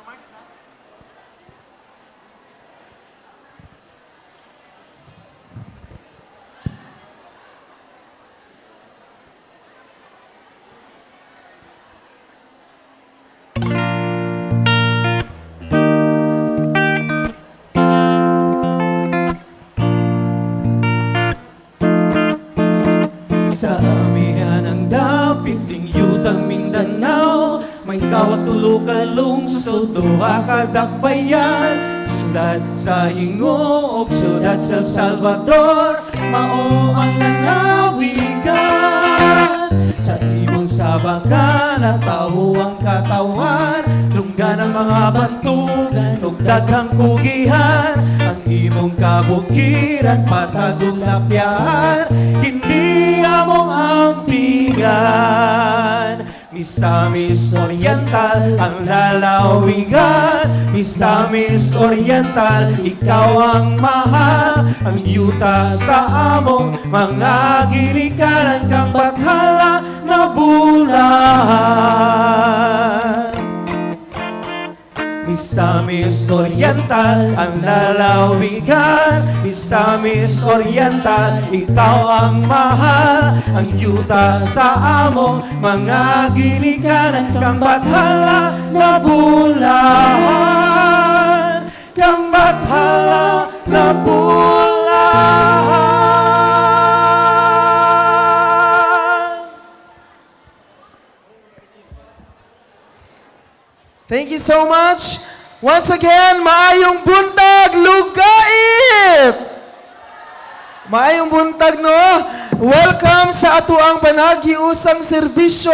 Remarks na. Sa amihan ang dapit ning yutang Mindanao, may kawat tulo ka lungsod, duha ka dakbayan, syudad sa Gingoog, syudad sa Salvador, mao ang lalawigan. Sa imong sabakan at tawo ang katawan, lunggan ang mga batugan ug daghang kugihan. Ang imong kabukiran, patag ug lapyahan, kini among ampingan. Misamis Oriental ang lalawigan, Misamis Oriental, ikaw ang mahal. Ang yuta sa among mga ginikanan, kang bathala na bulan. Misamis Oriental ang lalawigan, Misamis Oriental, ikaw ang mahal. Ang yuta sa among mga ginikanan, kang bathala na bulan, kang bathala na bulan. Thank you so much. Once again, maayong buntag, Lugait! Maayong buntag, no? Welcome sa atuang panaghiusang serbisyo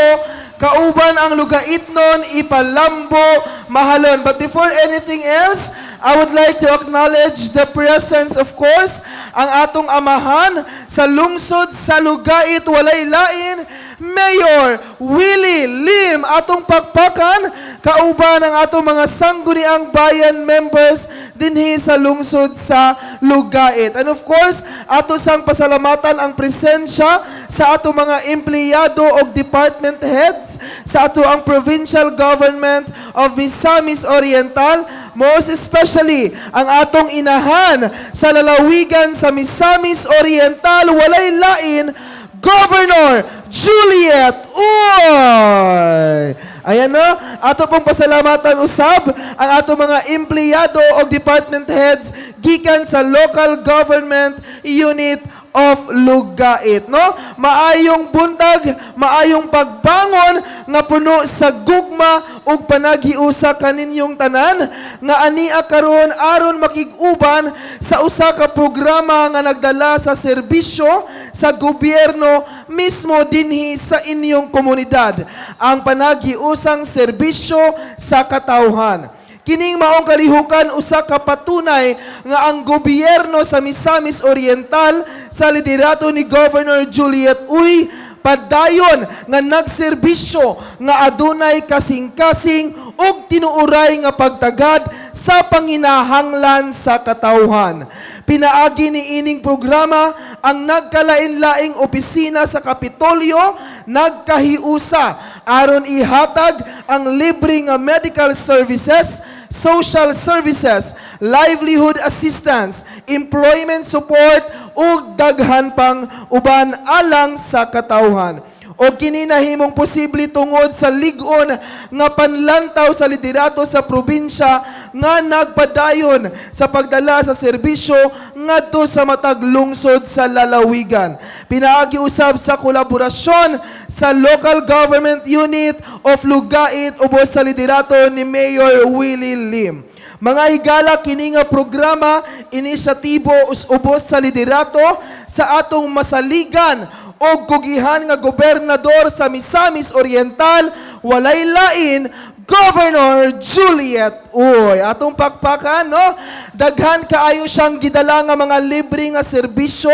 kauban ang Lugaitnon Ipalambo Mahalon. But before anything else, I would like to acknowledge the presence, of course, ang atong amahan sa lungsod sa Lugait, walay lain, Mayor Willie Lim. Atong pakpakan, kauban ang atong mga Sangguniang Bayan members dinhi sa lungsod sa Lugait. And of course, ato sang pasalamatan ang presensya sa ato mga empleyado o department heads sa ato ang provincial government of Misamis Oriental, most especially ang atong inahan sa lalawigan sa Misamis Oriental, walay lain, Governor Juliet Uy! Ayan no, ato pong pasalamatan usab ang ato mga empleyado o department heads gikan sa local government unit of Lugait, no? Maayong buntag, maayong pagbangon nga puno sa gugma ug panaghiusa kaninyong tanan nga ania karon aron makig-uban sa usa ka programa nga nagdala sa serbisyo sa gobyerno mismo dinhi sa inyong komunidad, ang panaghiusang serbisyo sa katawhan. Kining maong kalihukan usa ka patunay nga ang gobyerno sa Misamis Oriental sa liderato ni Governor Juliet Uy padayon nga nagserbisyo nga adunay kasing-kasing ug tinuuray nga pagtagad sa panginahanglan sa katawhan. Pinaagi ni ining programa, ang nagkalain-laing opisina sa Kapitolyo nagkahiusa aron ihatag ang libre nga medical services, social services, livelihood assistance, employment support ug daghan pang uban alang sa katawhan. O kini nahimong posible tungod sa lig-on nga panlantaw sa liderato sa probinsya nga nagpadayon sa pagdala sa serbisyo ngadto sa matag lungsod sa lalawigan. Pinaagi usab sa kolaborasyon sa local government unit of Lugait ubos sa liderato ni Mayor Willie Lim. Mga higala, kini nga programa inisyatibo ubos sa liderato sa atong masaligan o kugihan nga gobernador sa Misamis Oriental, walay lain, Governor Juliet Uy. Atong pakpakan, no? Daghan kaayo siyang gidala nga mga libre nga serbisyo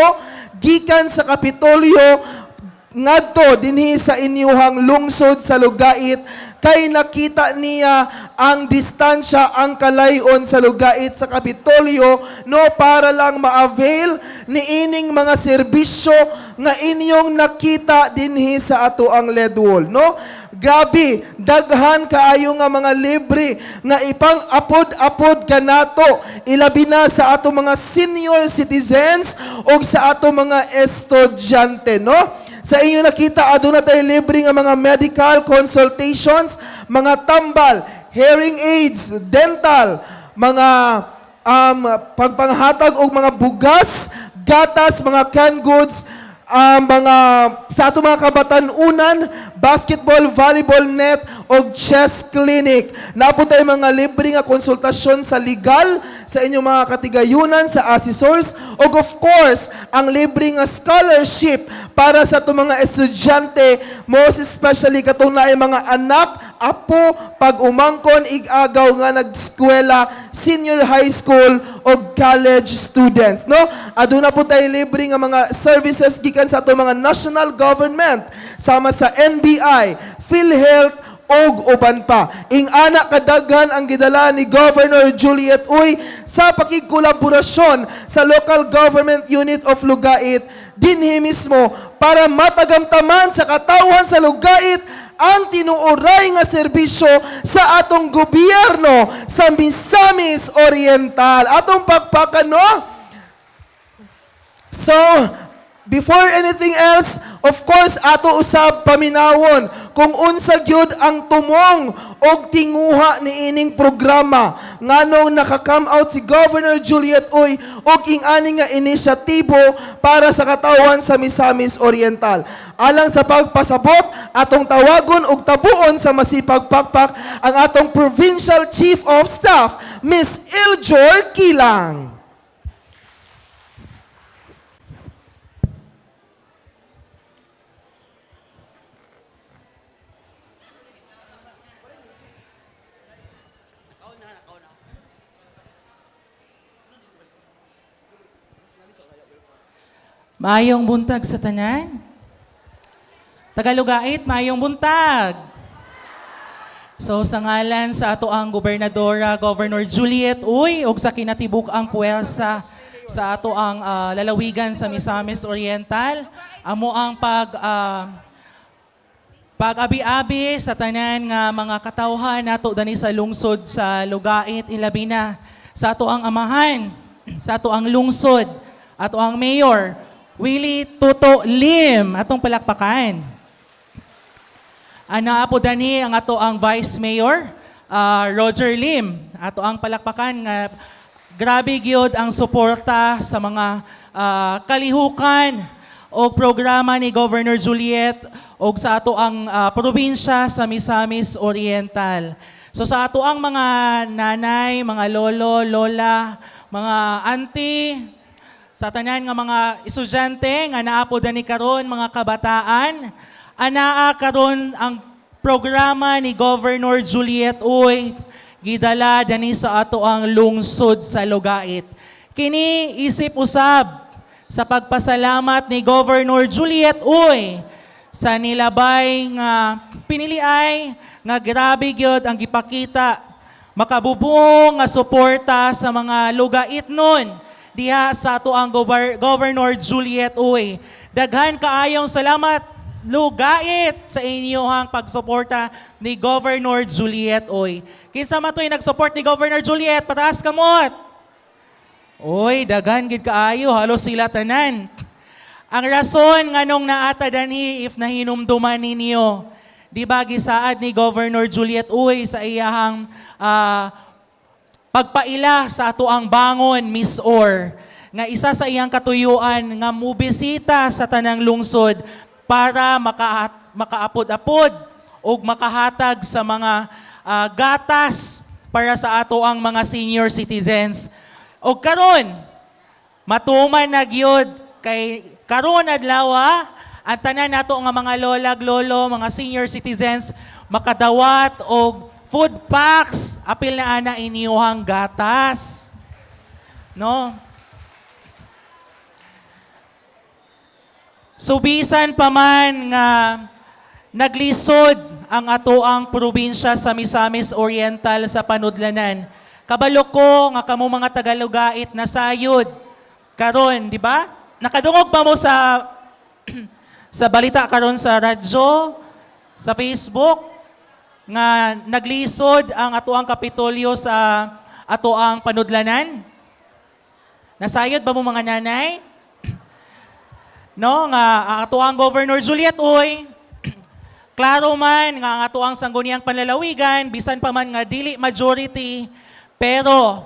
gikan sa Kapitolyo ngadto dinhi sa inyuhang lungsod sa Lugait kay nakita niya ang distansya, ang kalayon sa Lugait sa Kapitolyo, no, para lang ma-avail niining mga serbisyo nga inyong nakita dinhi sa ato ang LED wall, no? Grabe, daghan kaayo nga mga libre nga ipang apod-apod kanato, ilabi na sa ato mga senior citizens o sa ato mga estudyante, no? Sa inyo nakita, aduna tay libre nga mga medical consultations, mga tambal, hearing aids, dental, mga pagpanghatag og mga bugas, gatas, mga canned goods, mga sa ato mga kabatan-unan, basketball, volleyball net, og chess clinic. Naa pod tay mga libre nga konsultasyon sa legal sa inyong mga katigayunan, sa assessors, og of course, ang libre nga scholarship para sa ato mga estudyante, most especially katong naay mga anak, apo, pag umangkon, igagaw nga nag-eskwela, senior high school o college students, no? Aduna pod tay libre nga mga services gikan sa ato mga national government sama sa NBI, PhilHealth og uban pa. Ing-ana kadaghan ang gidala ni Governor Juliet Uy sa pakigkolaborasyon sa local government unit of Lugait dinhi mismo para matagamtaman sa katawhan sa Lugait ang tinuoray nga serbisyo sa atong gobyerno sa Misamis Oriental. Atong pakpakan, no? So, before anything else, of course, ato usab paminawon kung unsa gyud ang tumong og tinguha ni ining programa, nganong naka-come out si Governor Juliet Uy og ing-ani nga inisyatibo para sa katawhan sa Misamis Oriental. Alang sa pagpasabot, atong tawagon og tabuon sa masipag pakpak ang atong Provincial Chief of Staff, Miss Iljor Kilang. Maayong buntag sa tanan. Taga-Lugait, maayong buntag. So sa ngalan sa ato ang gobernadora, Governor Juliet Uy, ug sa kinatibuk-ang puwersa sa ato ang lalawigan sa Misamis Oriental, amo ang pag-abi-abi sa tanan nga mga katawhan nato dani sa lungsod sa Lugait, ilabi na sa ato ang amahan, sa ato ang lungsod, ato ang mayor, Willie Toto Lim, atong palakpakan. Ana po dani ang ato ang Vice Mayor, Roger Lim. Ato ang palakpakan nga grabe gyud ang suporta sa mga kalihukan o programa ni Governor Juliet og sa ato ang probinsya sa Misamis Oriental. So sa ato ang mga nanay, mga lolo, lola, mga auntie, sa tanan nga mga estudyante nga naa po dani karon, mga kabataan, anaa karon ang programa ni Governor Juliet Uy gidala dani sa ato ang lungsod sa Lugait. Kini isip usab sa pagpasalamat ni Governor Juliet Uy sa nilabay nga piniliay nga grabe gyud ang gipakita, makabubong nga suporta sa mga Lugaitnon diha sa ato ang Governor Juliet Uy. Daghan kaayong salamat, Lugait, sa inyong pagsuporta ni Governor Juliet Uy. Kinsa man to'y nag-support ni Governor Juliet? Pataas kamot. Oy, daghan gid kaayo, halos sila tanan. Ang rason nganong naata danhi, if nahinumduman ninyo, di ba gisaad ni Governor Juliet Uy sa iyahang pagpaila sa ato ang Bangon MisOr nga isa sa iyang katuyuan nga mubisita sa tanang lungsod para makaapod-apod og makahatag sa mga gatas para sa ato ang mga senior citizens. Og karon matuman na gyud kay karon adlaw ang tanan nato nga mga lolag lolo, mga senior citizens makadawat og food packs apil na ana inyuhang gatas. No? So bisan pa man nga naglisod ang atoang probinsya sa Misamis Oriental sa panudlanan, kabalo ko nga kamo mga taga-Lugait na sayod karon, di ba? Nakadungog ba mo sa balita karon sa radyo, Sa Facebook nga naglisod ang atoang Kapitolyo sa atoang panudlanan? Nasayod ba mo, mga nanay? No, nga ang atoang Governor Juliet Uy, klaro man nga ang atoang Sangguniang Panlalawigan, bisan pa man nga dili majority, pero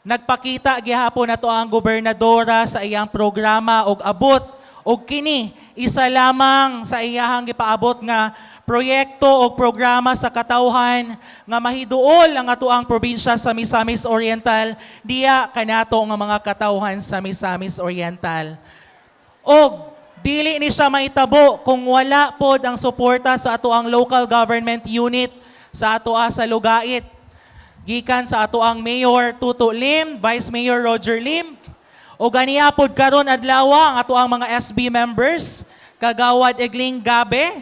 nagpakita gihapon ato ang gobernadora sa iyang programa og abot, og kini isa lamang sa iyahang gipaabot nga proyekto o programa sa katawhan nga mahiduol ang atoang probinsya sa Misamis Oriental diya kanato nga mga katawhan sa Misamis Oriental. Og dili ni siya mahitabo kung wala pod ang suporta sa atoang local government unit sa atoa sa Lugait. Gikan sa atoang Mayor Tuto Lim, Vice Mayor Roger Lim, o ganiya pod karon adlaw ang atoang mga SB members, Kagawad Egling Gabe,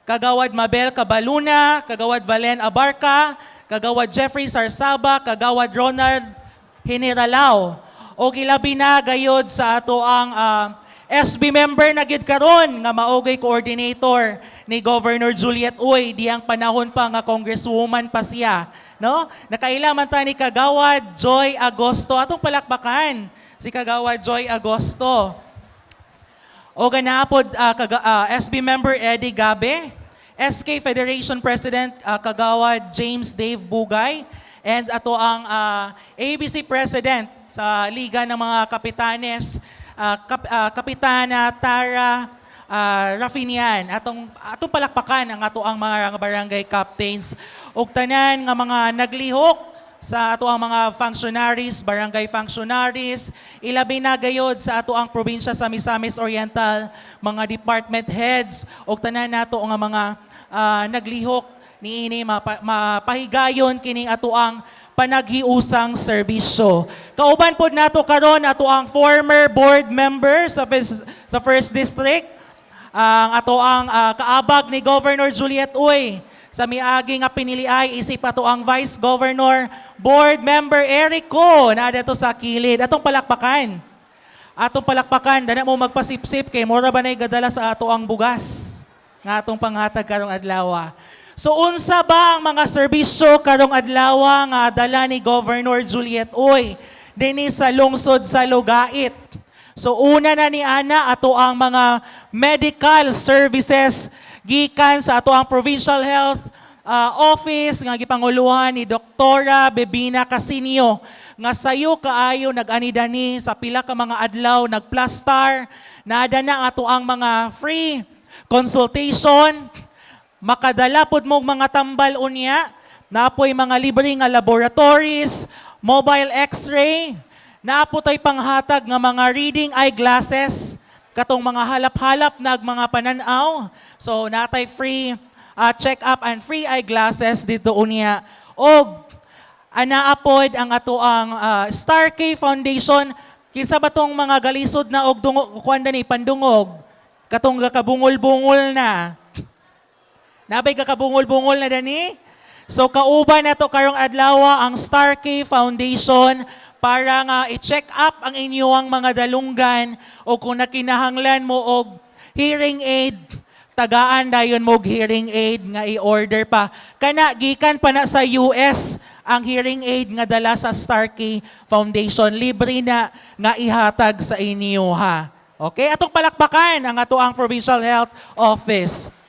Kagawad Mabel Cabaluna, Kagawad Valen Abarca, Kagawad Jeffrey Sarsaba, Kagawad Ronald Generalao. O gilabi na gayod sa ato ang SB member na gid karon nga mao gay coordinator ni Governor Juliet Uy diyang panahon pa nga congresswoman pa siya, no? Nakaila man ta ni Kagawad Joy Agosto. Atong palakpakan si Kagawad Joy Agosto. O ganapod SB member Eddie Gabe, SK Federation President Kagawad James Dave Bugay, and ato ang ABC President sa Liga ng mga Kapitanes, Kapitana Tara Rafinian. Atong palakpakan ang ato ang mga barangay captains ug tanan nga mga naglihok sa ato ang mga functionaries, barangay functionaries, ilabi na gayod sa ato ang probinsya sa Misamis Oriental, mga department heads, ug tanan nato nga mga naglihok niini mapahigayon kining ato ang panaghiusang serbisyo. Kauban pod nato karon ato ang former board member sa First District, ang ato ang kaabag ni Governor Juliet Uy sa miagi nga piniliay isip ato ang Vice Governor Board Member Eric Co na dito sa kilid. Atong palakpakan. Atong palakpakan, dana mo magpasipsip kay mura ba nay gadala sa ato ang bugas nga atong panghatag karong adlaw. So unsa ba ang mga serbisyo karong adlaw nga dala ni Governor Juliet Uy dinhi sa lungsod sa Lugait? So una na ni ana, ato ang mga medical services gikan sa ato ang Provincial Health Office nga gipanguluhan ni Doktora Bebina Casinio nga sayo kaayo nag-ani-dani sa pila ka mga adlaw, nagplastar naada na ato ang mga free consultation. Makadala pod mo og mga tambal unya, napoy mga libre nga laboratories, mobile x-ray, naapo tay panghatag nga mga reading eyeglasses, katong mga halap-halap nag mga pananaw. So natay free check-up and free eyeglasses dito unya. Og anaa pod ang ato ang Star K Foundation. Kinsa ba tong mga galisod na og dungo kuan ni pandungog, katong gakabungol-bungol na? Nabay kakabungol-bungol na dani? So kauban na to karong adlaw ang Star K Foundation para nga i-check up ang inyong mga dalunggan o kung nakinahanglan mo og hearing aid, tagaan dayon mo og hearing aid nga i-order pa. Kana gikan pa na sa US ang hearing aid nga dala sa Star K Foundation. Libre na nga ihatag sa inyo ha. Okay, atong palakpakan ang ato ang Provincial Health Office.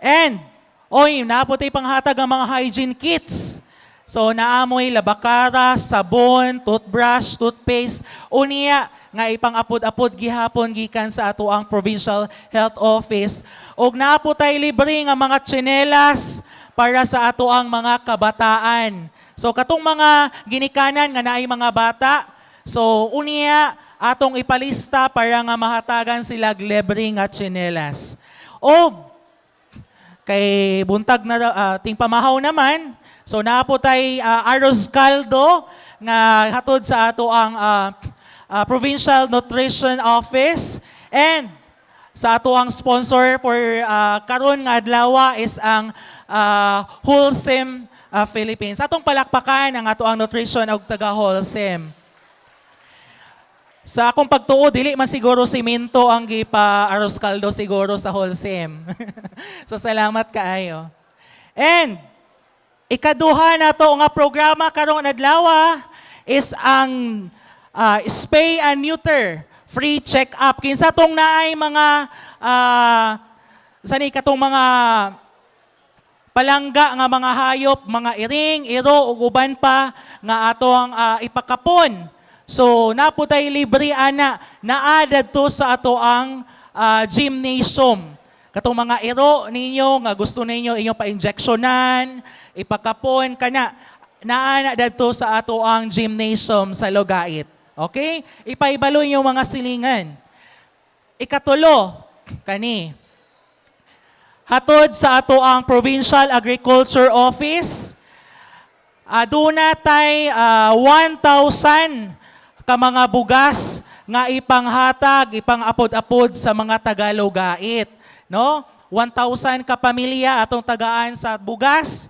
And, oy, napoy panghatag ang mga hygiene kits. So, naamoy labakara, sabon, toothbrush, toothpaste, unya nga ipang-apod-apod gihapon gikan sa ato ang Provincial Health Office. Og naapo tay libre nga mga tsinelas para sa ato ang mga kabataan. So katong mga ginikanan nga naay mga bata, so unya atong ipalista para nga mahatagan sila libre nga tsinelas. Og kay buntag na ting pamahaw naman. So naa po tay arroz caldo nga hatod sa ato ang Provincial Nutrition Office, and sa ato ang sponsor for karon nga adlaw is ang Holcim Philippines. Atong palakpakan ang ato ang nutrition og taga Holcim. Sa akong pagtuo, dili man siguro simento ang gipa arroz caldo siguro sa Holcim. So salamat kaayo. And ikaduha nato nga programa karong adlaw is ang spay and neuter free check-up. Kinsa tong naay mga sani katong mga palangga nga mga hayop, mga iring, iro ug uban pa nga ato ang ipakapon. So naa po tay libre ana, naa dadto sa ato ang gymnasium. Katong mga iro ninyo nga gusto ninyo inyong pa-injectionan, ipakapon kana, naa na dadto sa ato ang gymnasium sa Lugait. Okay? Ipaibalo inyong mga silingan. Ikatulo, kani. Hatod sa ato ang Provincial Agriculture Office, aduna tay 1,000 ka mga bugas nga ipanghatag, ipang-apod-apod sa mga taga-Lugait. No? 1,000 ka pamilya atong tagaan sa bugas.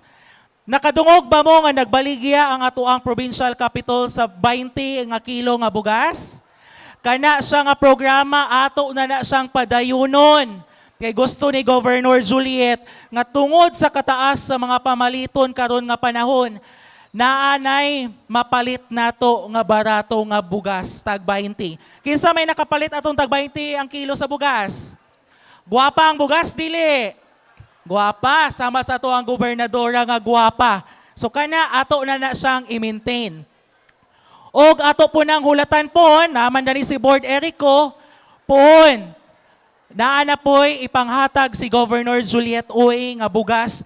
Nakadungog ba mo nga nagbaligya ang atoang provincial capital sa 20 nga kilo nga bugas? Kana siya nga programa, ato na na siyang padayunon. Kay gusto ni Governor Juliet nga tungod sa kataas sa mga pamaliton karon nga panahon, naanay mapalit nato nga barato nga bugas tag 20. Kinsa may nakapalit atong tag 20 ang kilo sa bugas? Guwapa ang bugas, dili? Guwapa, sama sa ato ang gobernadora nga guwapa. So kana ato na na siyang i-maintain. Og ato po nang hulatan po, naman dani si Board Erico, pohon, naa na po'y ipanghatag si Governor Juliet Uy nga bugas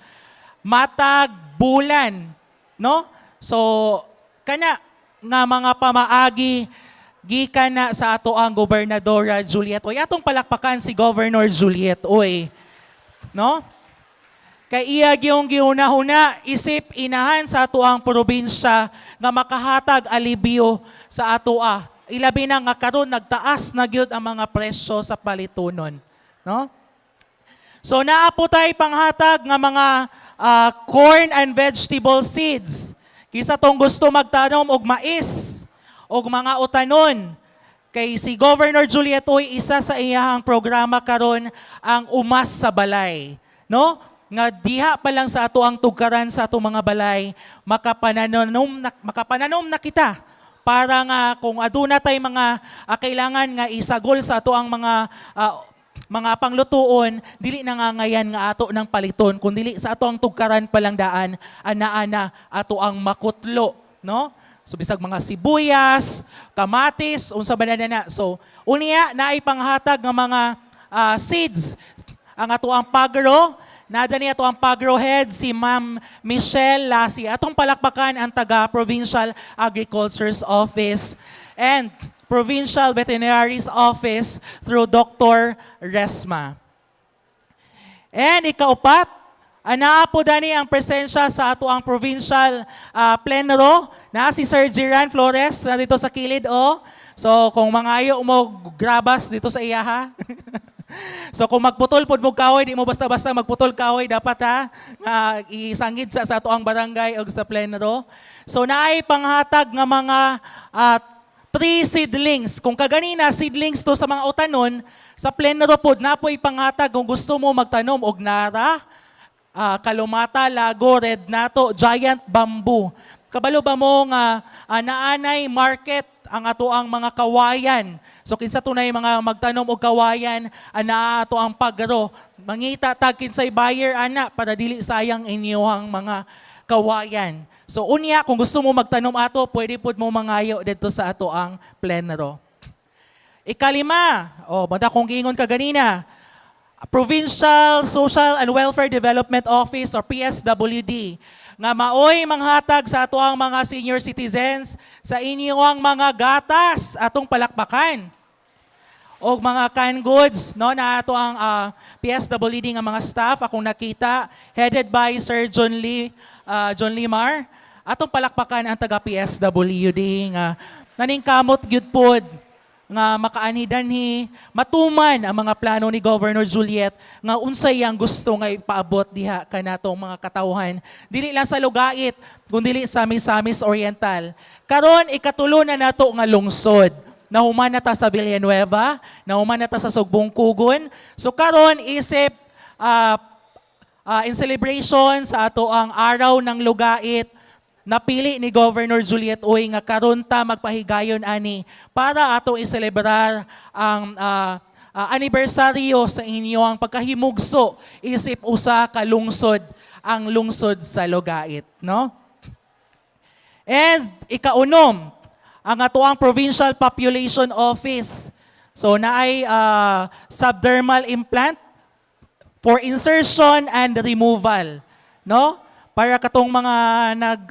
matag bulan. No? So, kana nga mga pamaagi gikan na sa ato ang Gobernadora Juliet Uy. Atong palakpakan si Governor Juliet Uy. No? Kay iya gyung gihuna-huna isip inahan sa ato ang probinsya nga makahatag alibyo sa atoa. Ilabi na nga karon nagtaas na gyud ang mga presyo sa palitunon, no? So naa po tay panghatag nga mga corn and vegetable seeds. Kinsa tong gusto magtanom og mais og mga utanon. Kay si Governor Juliet Uy, isa sa iyahang programa karon ang umas sa balay, no? Nga diha pa lang sa ato ang tugkaran sa atong mga balay, makapananom na kita para nga kung aduna tay mga kailangan nga isagol sa ato ang mga panglutuon, dili na nga ngayan nga ato ng paliton, kun dili sa ato ang tugkaran pa lang daan, ana-ana ato ang makutlo, no? So bisag mga sibuyas, kamatis, unsa ba na na. So unya naay panghatag nga mga seeds ang ato ang pagro. Nada ni ato ang Pagro head si Ma'am Michelle Lassie. Atong palakpakan ang taga Provincial Agriculture's Office and Provincial Veterinary's Office through Dr. Resma. And ikaupat, anaa po dani ang presensya sa ato ang provincial plenro na si Sir Jiran Flores na dito sa kilid, oh. So kung mangayo mo grabas dito sa iya, ha. So kung magputol pod mo kahoy, di mo basta-basta magputol kahoy, dapat ha nga isangid sa ato ang barangay og sa plenro. So naay panghatag nga mga tree seedlings. Kung kaganina seedlings to sa mga utanon, sa plenro pod napoy panghatag kung gusto mo magtanom og nara, kalumata, lago, red nato, giant bamboo. Kabalo ba mo nga naanay market ang ato ang mga kawayan? So kinsa tunay mga magtanom og kawayan, ana ato ang pagro. Mangita tag kinsay buyer ana para dili sayang inyong mga kawayan. So unya kung gusto mo magtanom ato, pwede pud mo mangayo didto sa ato ang plenro. Ikalima, oh, banda kung giingon ka ganina, Provincial Social and Welfare Development Office or PSWD nga maoy manghatag sa ato ang mga senior citizens sa inyong mga gatas, atong palakpakan og mga canned goods, no, na ato ang PSWD nga mga staff akong nakita, headed by Sir John Lee, John Limar. Atong palakpakan ang taga PSWD nga naningkamot gyud pod nga makaanhi-danhi matuman ang mga plano ni Governor Juliet nga unsay ang gusto nga ipaabot diha kanatong mga katawhan, dili lang sa Lugait kundi sa Misamis Oriental. Karon ikatulo na nato nga lungsod. Nahuman na ta sa Villanueva, nahuman na ta sa Sugbong Kugon. So karon isip in celebration sa ato ang Araw ng Lugait, napili ni Governor Juliet Uy nga karon ta magpahigayon ani para ato iselebrar ang anibersaryo sa inyo ang pagkahimugso isip usa ka lungsod, ang lungsod sa Lugait, no? And ikaunom, ang atoang Provincial Population Office. So naay subdermal implant for insertion and removal, no? Para katong mga nag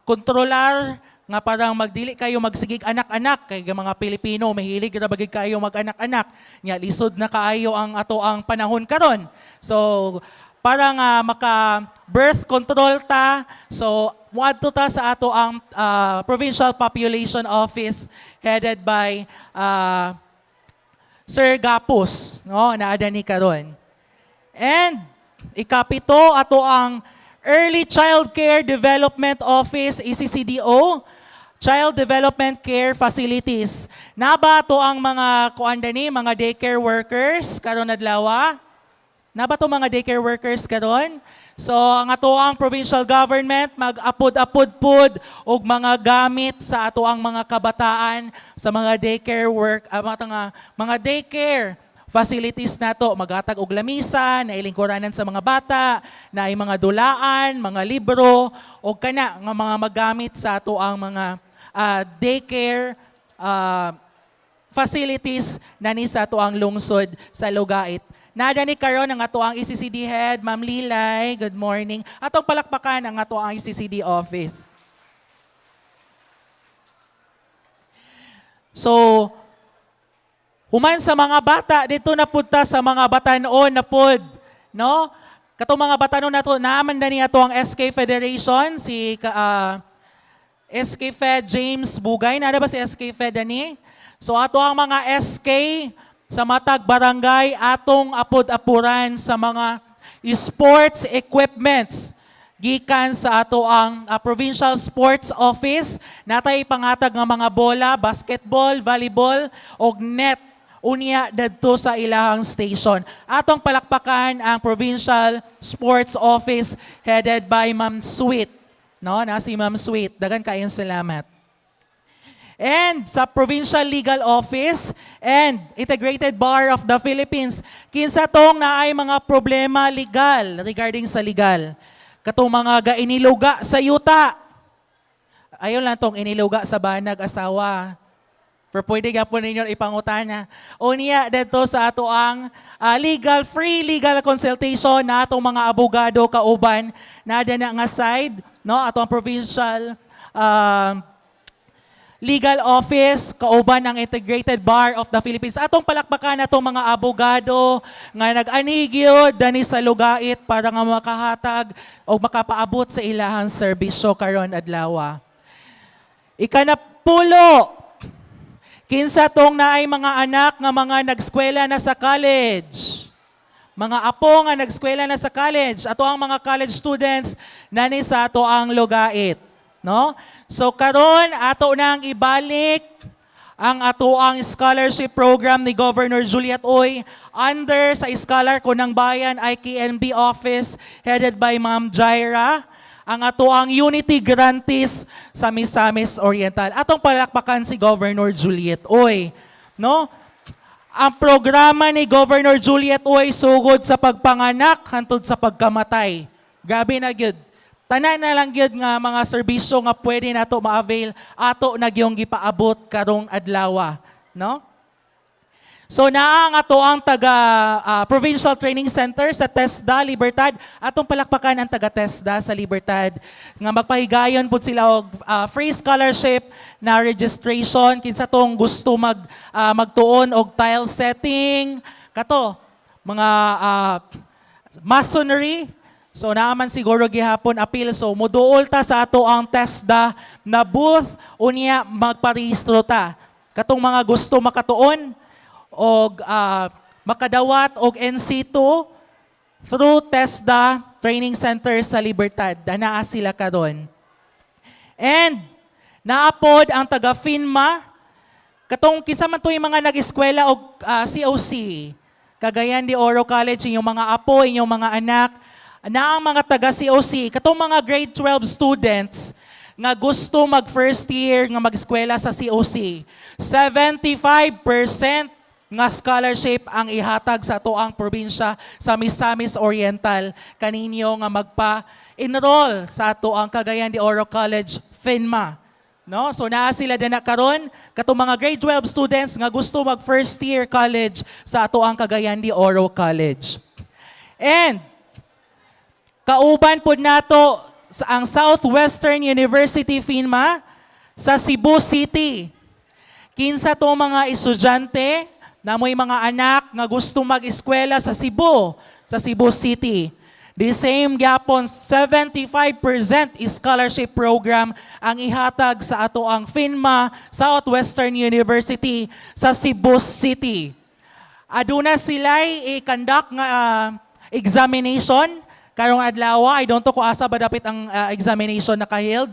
kontrolar nga parang magdili kayo magsigig anak-anak kay mga Pilipino mahilig ra bagid kayo mag-anak-anak nya lisod na kaayo ang ato ang panahon karon. So para nga maka birth control ta, so muadto ta sa ato ang Provincial Population Office headed by Sir Gapos, no, naada ni karon. And ikapito, ato ang Early Child Care Development Office, ECCDO, Child Development Care Facilities. Naba to ang mga kuan ni, mga daycare workers karon adlaw? Naba to mga daycare workers karon? So ang ato ang provincial government mag-apod-apod pod og mga gamit sa ato ang mga kabataan sa mga daycare work, mga daycare facilities nato, maghatag og lamisa, na ilingkuranan sa mga bata, na mga dulaan, mga libro og kana nga mga magamit sa ato ang mga daycare facilities na ni sa ato ang lungsod sa Lugait. Nada ni karon ang ato ang ECCD head, Ma'am Lilay. Good morning. Atong palakpakan ang ato ang ECCD office. So, human sa mga bata, dito na pud ta sa mga batanon na pud, no? Katong mga batanon nato, naaman na niya to ang SK Federation, si SK Fed James Bugay. Nada ba si SK Fed ani? So ato ang mga SK sa matag barangay atong apod-apuran sa mga sports equipments gikan sa ato ang Provincial Sports Office. Natay pangatag nga mga bola, basketball, volleyball og net unya dadto sa ilahang station. Atong palakpakan ang Provincial Sports Office headed by Ma'am Sweet. No, na si Ma'am Sweet. Dagan kayong salamat. And sa Provincial Legal Office and Integrated Bar of the Philippines, kinsa tong naay mga problema legal regarding sa legal. Katong mga gainiluga sa yuta. Ayon lang tong iniluga sa banag asawa. Pero pwede gapon ninyo ipangutana. O niya, dito sa ato ang legal, free legal consultation na atong mga abogado kauban na na nga side, no? Ato ang Provincial Legal Office, kauban ang Integrated Bar of the Philippines. Atong palakpakan atong mga abogado nga nag-anigyo dani sa Lugait para nga makahatag o makapaabot sa ilahang serbisyo karon adlaw. Ikanapulo, kinsa tong naay mga anak nga mga nagskwela na sa college? Mga apo nga nagskwela na sa college. Ato ang mga college students nani sa ato ang Lugait. No? So karon ato nang ibalik ang ato ang scholarship program ni Governor Juliet Uy under sa Scholar ko ng Bayan IKNB office headed by Ma'am Jaira, ang ato ang Unity Grantees sa Misamis Oriental. Atong palakpakan si Governor Juliet Uy. No? Ang programa ni Governor Juliet Uy sugod sa pagpanganak hantod sa pagkamatay. Grabe na gyud. Tanan na lang gyud nga mga serbisyo nga pwede nato ma-avail ato na gyung gipaabot karong adlaw, no? So naa ang ato ang taga Provincial Training Center sa TESDA Libertad. Atong palakpakan ang taga TESDA sa Libertad nga magpahigayon pud sila og free scholarship na registration kinsa tong gusto magtuon og tile setting kato mga masonry. So naaman siguro gihapon apil, so muduol ta sa ato ang TESDA na booth unya magparehistro ta katong mga gusto makatuon og makadawat og NC2 through TESDA Training Center sa Libertad. Danaa sila karon. And naapod ang taga FINMA Katong kinsa man to yung mga nag-eskwela og COC, Cagayan de Oro College, inyong mga apo, inyong mga anak, na ang mga taga COC, katong mga grade 12 students nga gusto mag first year nga mag-eskwela sa COC, 75% nga scholarship ang ihatag sa atoang probinsya sa Misamis Oriental kaninyo nga magpa-enroll sa atoang Cagayan de Oro College PHINMA. No? So naa sila dana karon, katong mga grade 12 students nga gusto mag first year college sa atoang Cagayan de Oro College. And kauban pod nato sa ang Southwestern University PHINMA sa Cebu City. Kinsa to mga estudyante na mo'y mga anak nga gusto mag-eskwela sa Cebu City. The same gyapon, 75% scholarship program ang ihatag sa ato ang PHINMA Southwestern University sa Cebu City. Aduna sila'y i-conduct nga examination karong adlaw. I don't know kung asa ba dapit ang examination naka-held.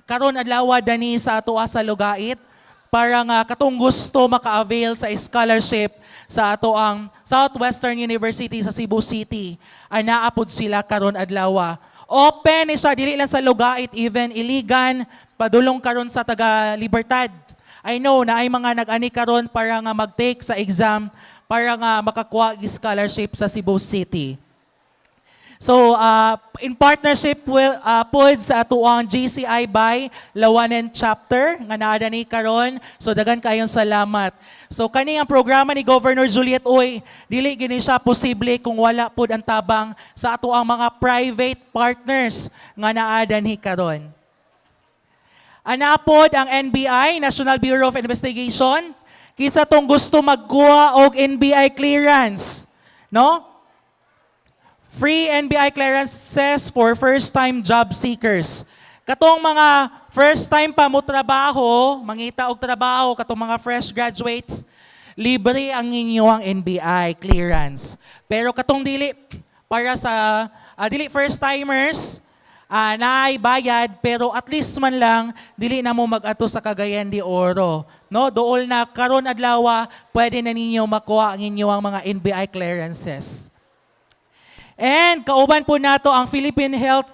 Karon adlaw dani sa ato sa Lugait para nga katong gusto maka-avail sa scholarship sa ato ang Southwestern University sa Cebu City ay naa pod sila karon adlaw. Open ni siya dili lang sa Lugait, even Iligan, padulong karon sa taga Libertad. I know na ay mga nag-ani karon para nga mag-take sa exam para nga makakuha og scholarship sa Cebu City. So, in partnership with pod sa atuang JCI by Lawanen chapter nga naa dani karon. So daghan kayong salamat. So kani ang programa ni Governor Juliet Uy, dili gini siya posible kung wala pod ang tabang sa atuang mga private partners nga naa dani karon. Ana pod ang NBI, National Bureau of Investigation. Kinsa tong gusto magkuha og NBI clearance, no? Free NBI clearances for first-time job seekers. Katong mga first time pa mo trabaho, mangita og trabaho, katong mga fresh graduates, libre ang inyong NBI clearance. Pero katong dili para sa dili first timers, naay bayad, pero at least man lang dili na mo mag-ato sa Cagayan de Oro. No, dool na karon adlaw pwede na ninyo makuha ang inyong mga NBI clearances. And kauban po nato ang Philippine Health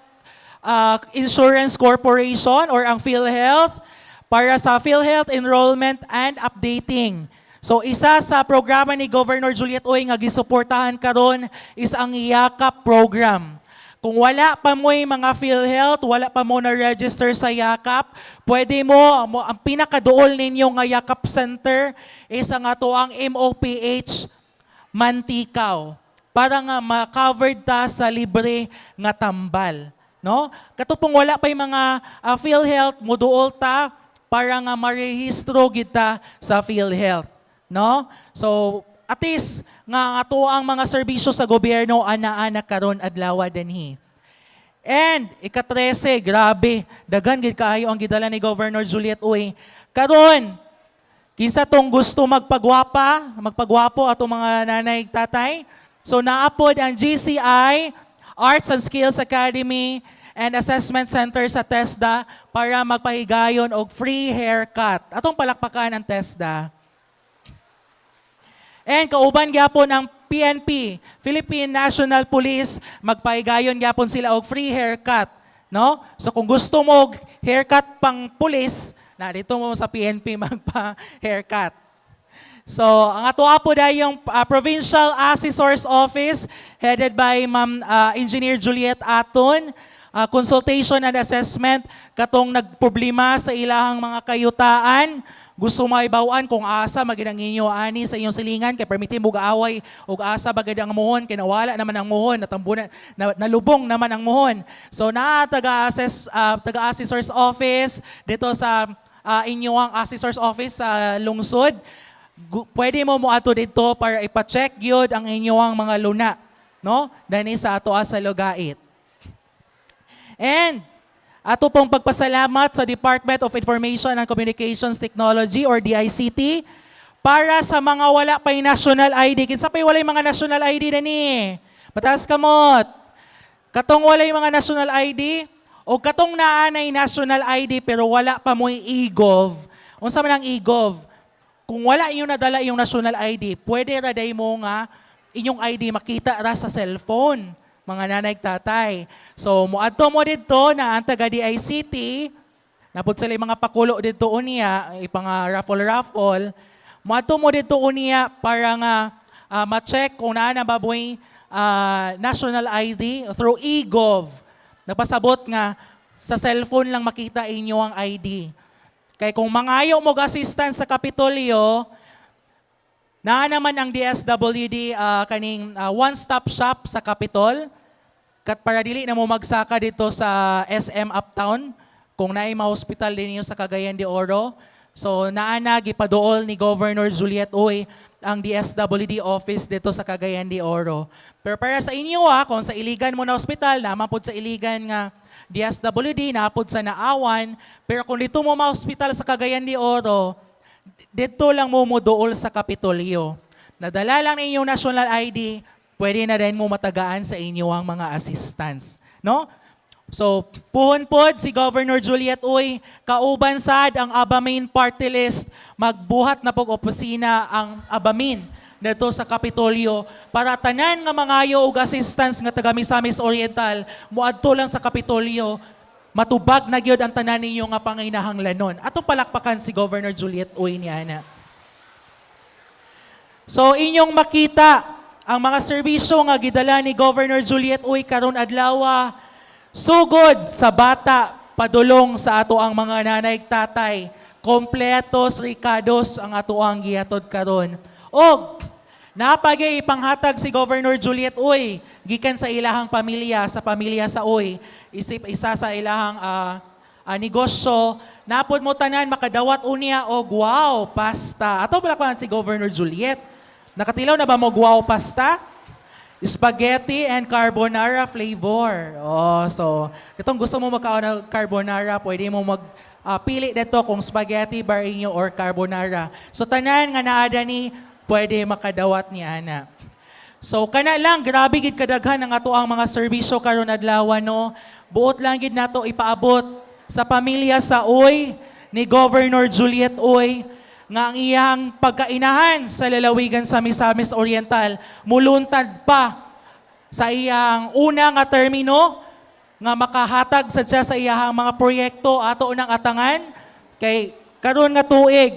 Insurance Corporation or ang PhilHealth para sa PhilHealth enrollment and updating. So isa sa programa ni Governor Juliet Uy nga gisuportahan karon is ang Yakap program. Kung wala pa mo'y mga PhilHealth, wala pa mo na-register sa Yakap, pwede mo, ang pinakaduol ninyo nga Yakap Center is ang ato ang MOPH Manticao para nga ma-covered ta sa libre nga tambal, no? Kato pong wala pa yung mga PhilHealth, muduol ta para nga marehistro kita sa PhilHealth, no? So at least nga ato ang mga serbisyo sa gobyerno ana-ana karon adlaw dinhi. And ika-13, grabe, daghan gid kaayo ang gidala ni Governor Juliet Uy. Karon, kinsa tong gusto magpagwapa, magpagwapo atong mga nanay tatay. So naa pod ang JCI Arts and Skills Academy and Assessment Center sa TESDA para magpahigayon og free haircut. Atong palakpakan ang TESDA. And kauban gyapon ang PNP, Philippine National Police, magpahigayon gyapon sila og free haircut, no? So kung gusto mo og haircut pang pulis, na dito mo sa PNP magpa-haircut. So, ang ato po yung Provincial Assessor's Office headed by Ma'am Engineer Juliet Aton. Consultation and assessment katong nagproblema sa ilahang mga kayutaan, gusto maibaw-an kung asa magid ang inyo ani sa inyong silingan kay permiti mo gaaway og asa bagid ang muhon kay nawala naman ang muhon, natambunan na, nalubong naman ang muhon. So naa taga-assess taga-assessor's office dito sa inyong assessor's office sa lungsod, pwede mo moadto dito para ipa-check gyud ang inyong mga luna, no, dani sa ato sa Lugait. And ato pong pagpasalamat sa Department of Information and Communications Technology or DICT para sa mga wala pa'y national ID. Kinsa pa'y walay mga national ID dani? Pataas kamot. Katong walay mga national ID o katong naa nay national ID pero wala pa mo'y e-gov. Unsa man ang e-gov? Kung wala inyo nadala inyong national ID, pwede ra day mo nga inyong ID makita ra sa cellphone, mga nanay, tatay. So muadto mo didto na ang taga DICT, napod sila yung mga pakulo didto unya, ipang raffle-raffle. Muadto mo didto unya para nga ma-check kung naa na ba mo'y national ID through eGov. Nagpasabot nga sa cellphone lang makita inyo ang ID. Kay kung mangayo mo assistance sa Kapitolyo, naa naman ang DSWD kaning one-stop shop sa Capitol. Kat para dili na mo magsaka dito sa SM Uptown kung naay ma-hospital din niyo sa Cagayan de Oro. So naa na gipaduol ni Governor Juliet Uy ang DSWD office dito sa Cagayan de Oro. Pero para sa inyo kung sa Iligan mo na hospital, naman pod sa Iligan nga DSWD, naa pod sa Naawan, pero kung dito mo ma-hospital sa Cagayan de Oro, dito lang mo moduol sa Kapitolyo. Nadala lang inyong national ID, pwede na rin mo matagaan sa inyo ang mga assistance. No? So, puhon pod si Governor Juliet Uy, kauban sad ang Abamin Party List, magbuhat na pog opisina ang Abamin dito sa Kapitolyo para tanan nga mangayo og assistance nga taga Misamis Oriental moadto lang sa Kapitolyo, matubag na gyud ang tanan ninyo nga panginahanglanon. Atong palakpakan si Governor Juliet Uy niana. So inyong makita ang mga serbisyo nga gidala ni Governor Juliet Uy karon adlaw, sugod sa bata padulong sa ato ang mga nanay, tatay, kompletos rekados ang ato ang gihatod karon. Og napagay ipanghatag si Governor Juliet Uy gikan sa ilahang pamilya, sa pamilya sa Uy, isip isa sa ilahang negosyo, napod mo tanan makadawat unya og Wow Pasta. Ato palakpakan si Governor Juliet. Nakatilaw na ba mo Wow Pasta? Spaghetti and carbonara flavor. Oh, so itong gusto mo magkaon ng carbonara, pwede mo mag pili dito kung spaghetti bar inyo or carbonara. So tanan nga naada ni pwede makadawat ni ana. So kana lang, grabe gid kadaghan ang ato ang mga serbisyo karon adlaw, no. Buot lang gid nato ipaabot sa pamilya sa Uy ni Governor Juliet Uy nga ang iyang pagkainahan sa lalawigan sa Misamis Oriental muluntad pa sa iyang una nga termino nga makahatag sa siya sa iyang mga proyekto ato unang atangan kay karon nga tuig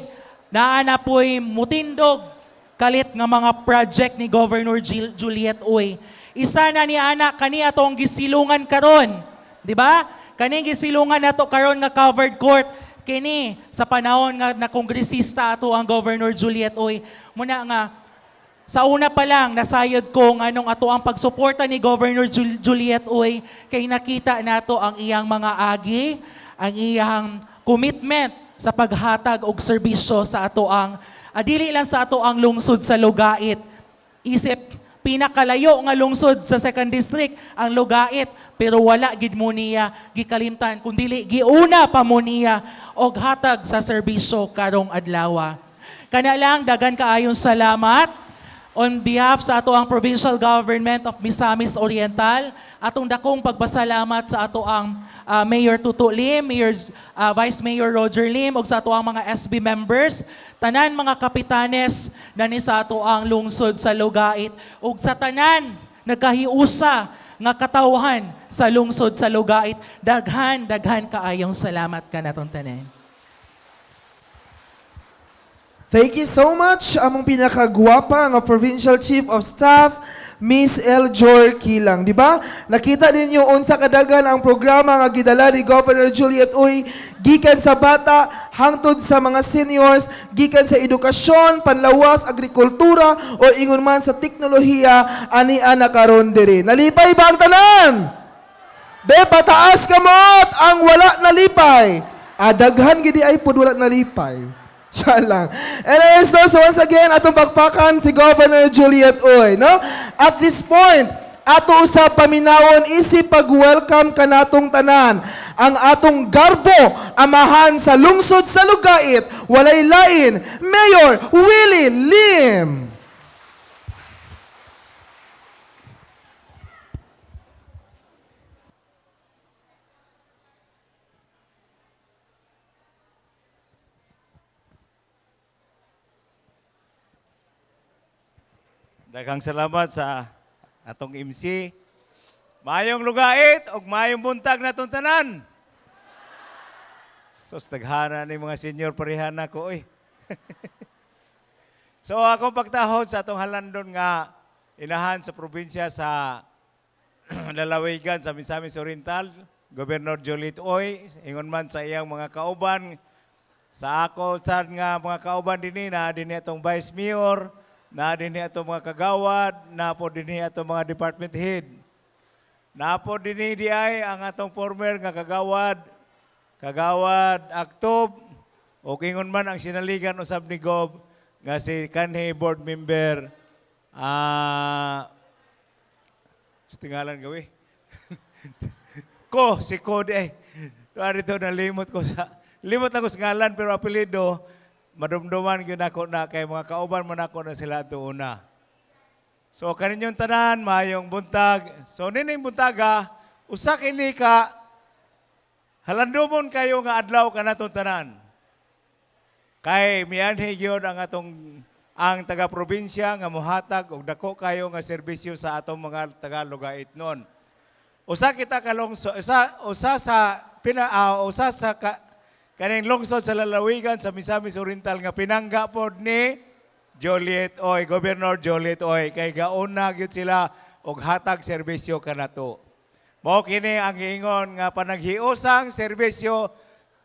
naa na po'y mutindog kalit nga mga project ni Governor Juliet Uy. Isa na ni ana kani atong gisilungan karon, di ba? Kani gisilungan nato karon nga covered court kini sa panahon nga na kongresista ato ang Governor Juliet Uy. Muna nga sa una pa lang, nasayod ko nga anong ato ang pagsuporta ni Governor Juliet Uy kay nakita nato ang iyang mga agi, ang iyang commitment sa paghatag og serbisyo sa ato ang dili lang sa ato ang lungsod sa Lugait. Isip pinakalayo nga lungsod sa second district ang Lugait, pero wala gid mo niya gikalimtan kundili giuna pa mo niya og hatag sa serbisyo karong adlaw. Kana lang, daghan kaayong salamat. On behalf sa ato ang Provincial Government of Misamis Oriental, atong dakong pagpasalamat sa ato ang Mayor Tutu Lim, Mayor, Vice Mayor Roger Lim, ug sa ato ang mga SB members, tanan mga kapitanes na ni sa ato ang lungsod sa Lugait, ug sa tanan nagkahiusa nga katawhan sa lungsod sa Lugait, daghan daghan kaayong salamat kanatong tanan. Thank you so much, among pinakagwapa nga Provincial Chief of Staff, Miss Eljor Kilang. Di ba? Nakita ninyo unsa kadagan ang programa nga gidala ni Governor Juliet Uy, gikan sa bata hangtod sa mga seniors, gikan sa edukasyon, panlawas, agrikultura, o ingon man sa teknolohiya, ani ana karon diri. Nalipay ba ang tanan? Be, pataas kamot ang wala nalipay. Adaghan gidi ay pod wala nalipay. Siya lang. Anyways, no, so once again, atong pakpakan si Governor Juliet Uy, no? At this point, ato sa paminawon isip pag-welcome kanatong tanan ang atong garbo amahan sa lungsod sa Lugait, walay lain, Mayor Willie Lim. Daghang salamat sa atong MC. Maayong lugait ug maayong buntag natong tanan. Sos, daghana ni mga senior parehana ko oy. So akong pagtahod sa atong halandon nga inahan sa probinsya sa lalawigan sa Misamis Oriental, Governor Joliet Uy, ingon man sa iyang mga kauban, sa ako sad nga mga kauban dinhi na dinhi atong Vice Mayor, na dinhi atong mga kagawad, na po dinhi atong mga department head. Na po dinhi di ay ang atong former nga kagawad, Kagawad Aktob, o ingon man ang sinaligan usab ni Gob nga si kanhi board member sa tingalan gawi. Ko, si Ko di ay. Tuwa dito, nalimot ko sa, limot lang ko sa ngalan, pero apelido, madumduman gyud ako na kay mga kauban man ako na sila ato una. So kaninyong tanan, maayong buntag. So nining buntaga, usa kini ka halandumon kayo nga adlaw kanatong tanan. Kay mianhi gyud ang atong ang taga-probinsya nga mohatag og dako kayo nga serbisyo sa atong mga taga-lugait nun. Usa kita ka lungsod, usa usa sa pina usa sa ka, kaning lungsod sa lalawigan sa Misamis Oriental nga pinangga pod ni Joliet Uy, Governor Joliet Uy, kay gauna gyud sila og hatag serbisyo kanato. Mao kini ang giingon nga panaghiusang serbisyo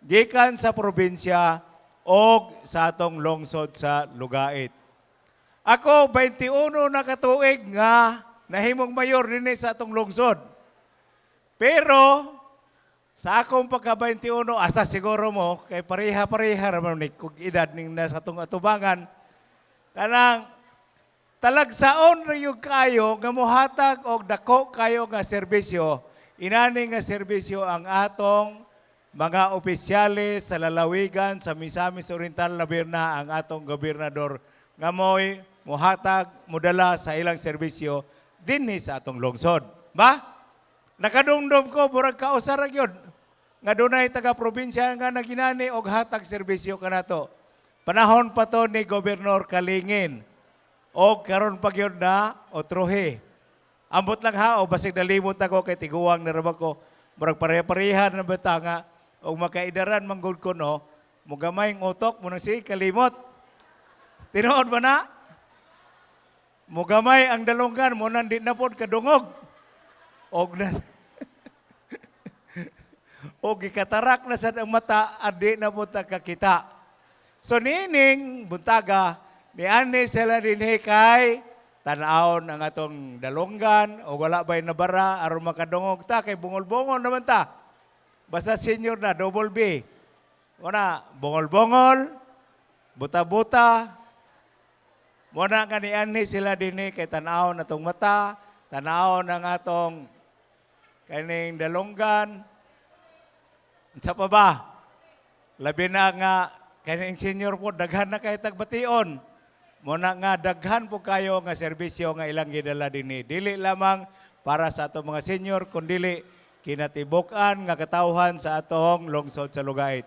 gikan sa probinsya og sa atong lungsod sa Lugait. Ako 21 na katuig nga nahimong mayor dinhi sa atong lungsod. Pero sa akong pagka 21, hasta siguro mo kay pareha-pareha ra man ni kog edad ning nasa atong atubangan, kanang talagsaon ra gyud kayo nga mohatag og dako kayo nga serbisyo. Inani nga serbisyo ang atong mga opisyales sa lalawigan sa Misamis Oriental, labi na ang atong gobernador nga mo'y mohatag, modala sa ilang serbisyo dinhi sa atong lungsod. Ba? Nakadumdum ko, murag kausa ra gyud nga dunay taga-probinsya nga naginani og hatag serbisyo kanato. Panahon pa to ni Gobernador Kalingin. O karon pa gyud na otrohe. Ambot lang ha, o basig nalimot ako kay tiguang na ra ko. Murag pareha-pareha na bata nga og makaidaran manggod ko, no, mugamay ang utok mo nang sige kalimot. Tinuod ba na? Mugamay ang dalunggan mo nang di na pod kadungog. Og na o gikatarak na sad ang mata, adi na po ta kakita. So nining buntaga, niani sila dinhi kay tan-awon ang atong dalunggan o wala ba'y nabara aron makadungog ta kay bungol-bungol naman ta. Basta senior na, double B. Wala, bungol-bungol, buta-buta. Muna nga nianhi sila dinhi kay tan-awon atong mata, tan-awon ang atong kaning dalunggan. Unsa pa ba? Labi na nga kaning senior po, daghan na kay tagbation. Muna nga daghan po kayo nga serbisyo nga ilang gidala dinhi. Dili lamang para sa atong mga senior kundili kinatibuk-an nga katawhan sa atong lungsod sa Lugait.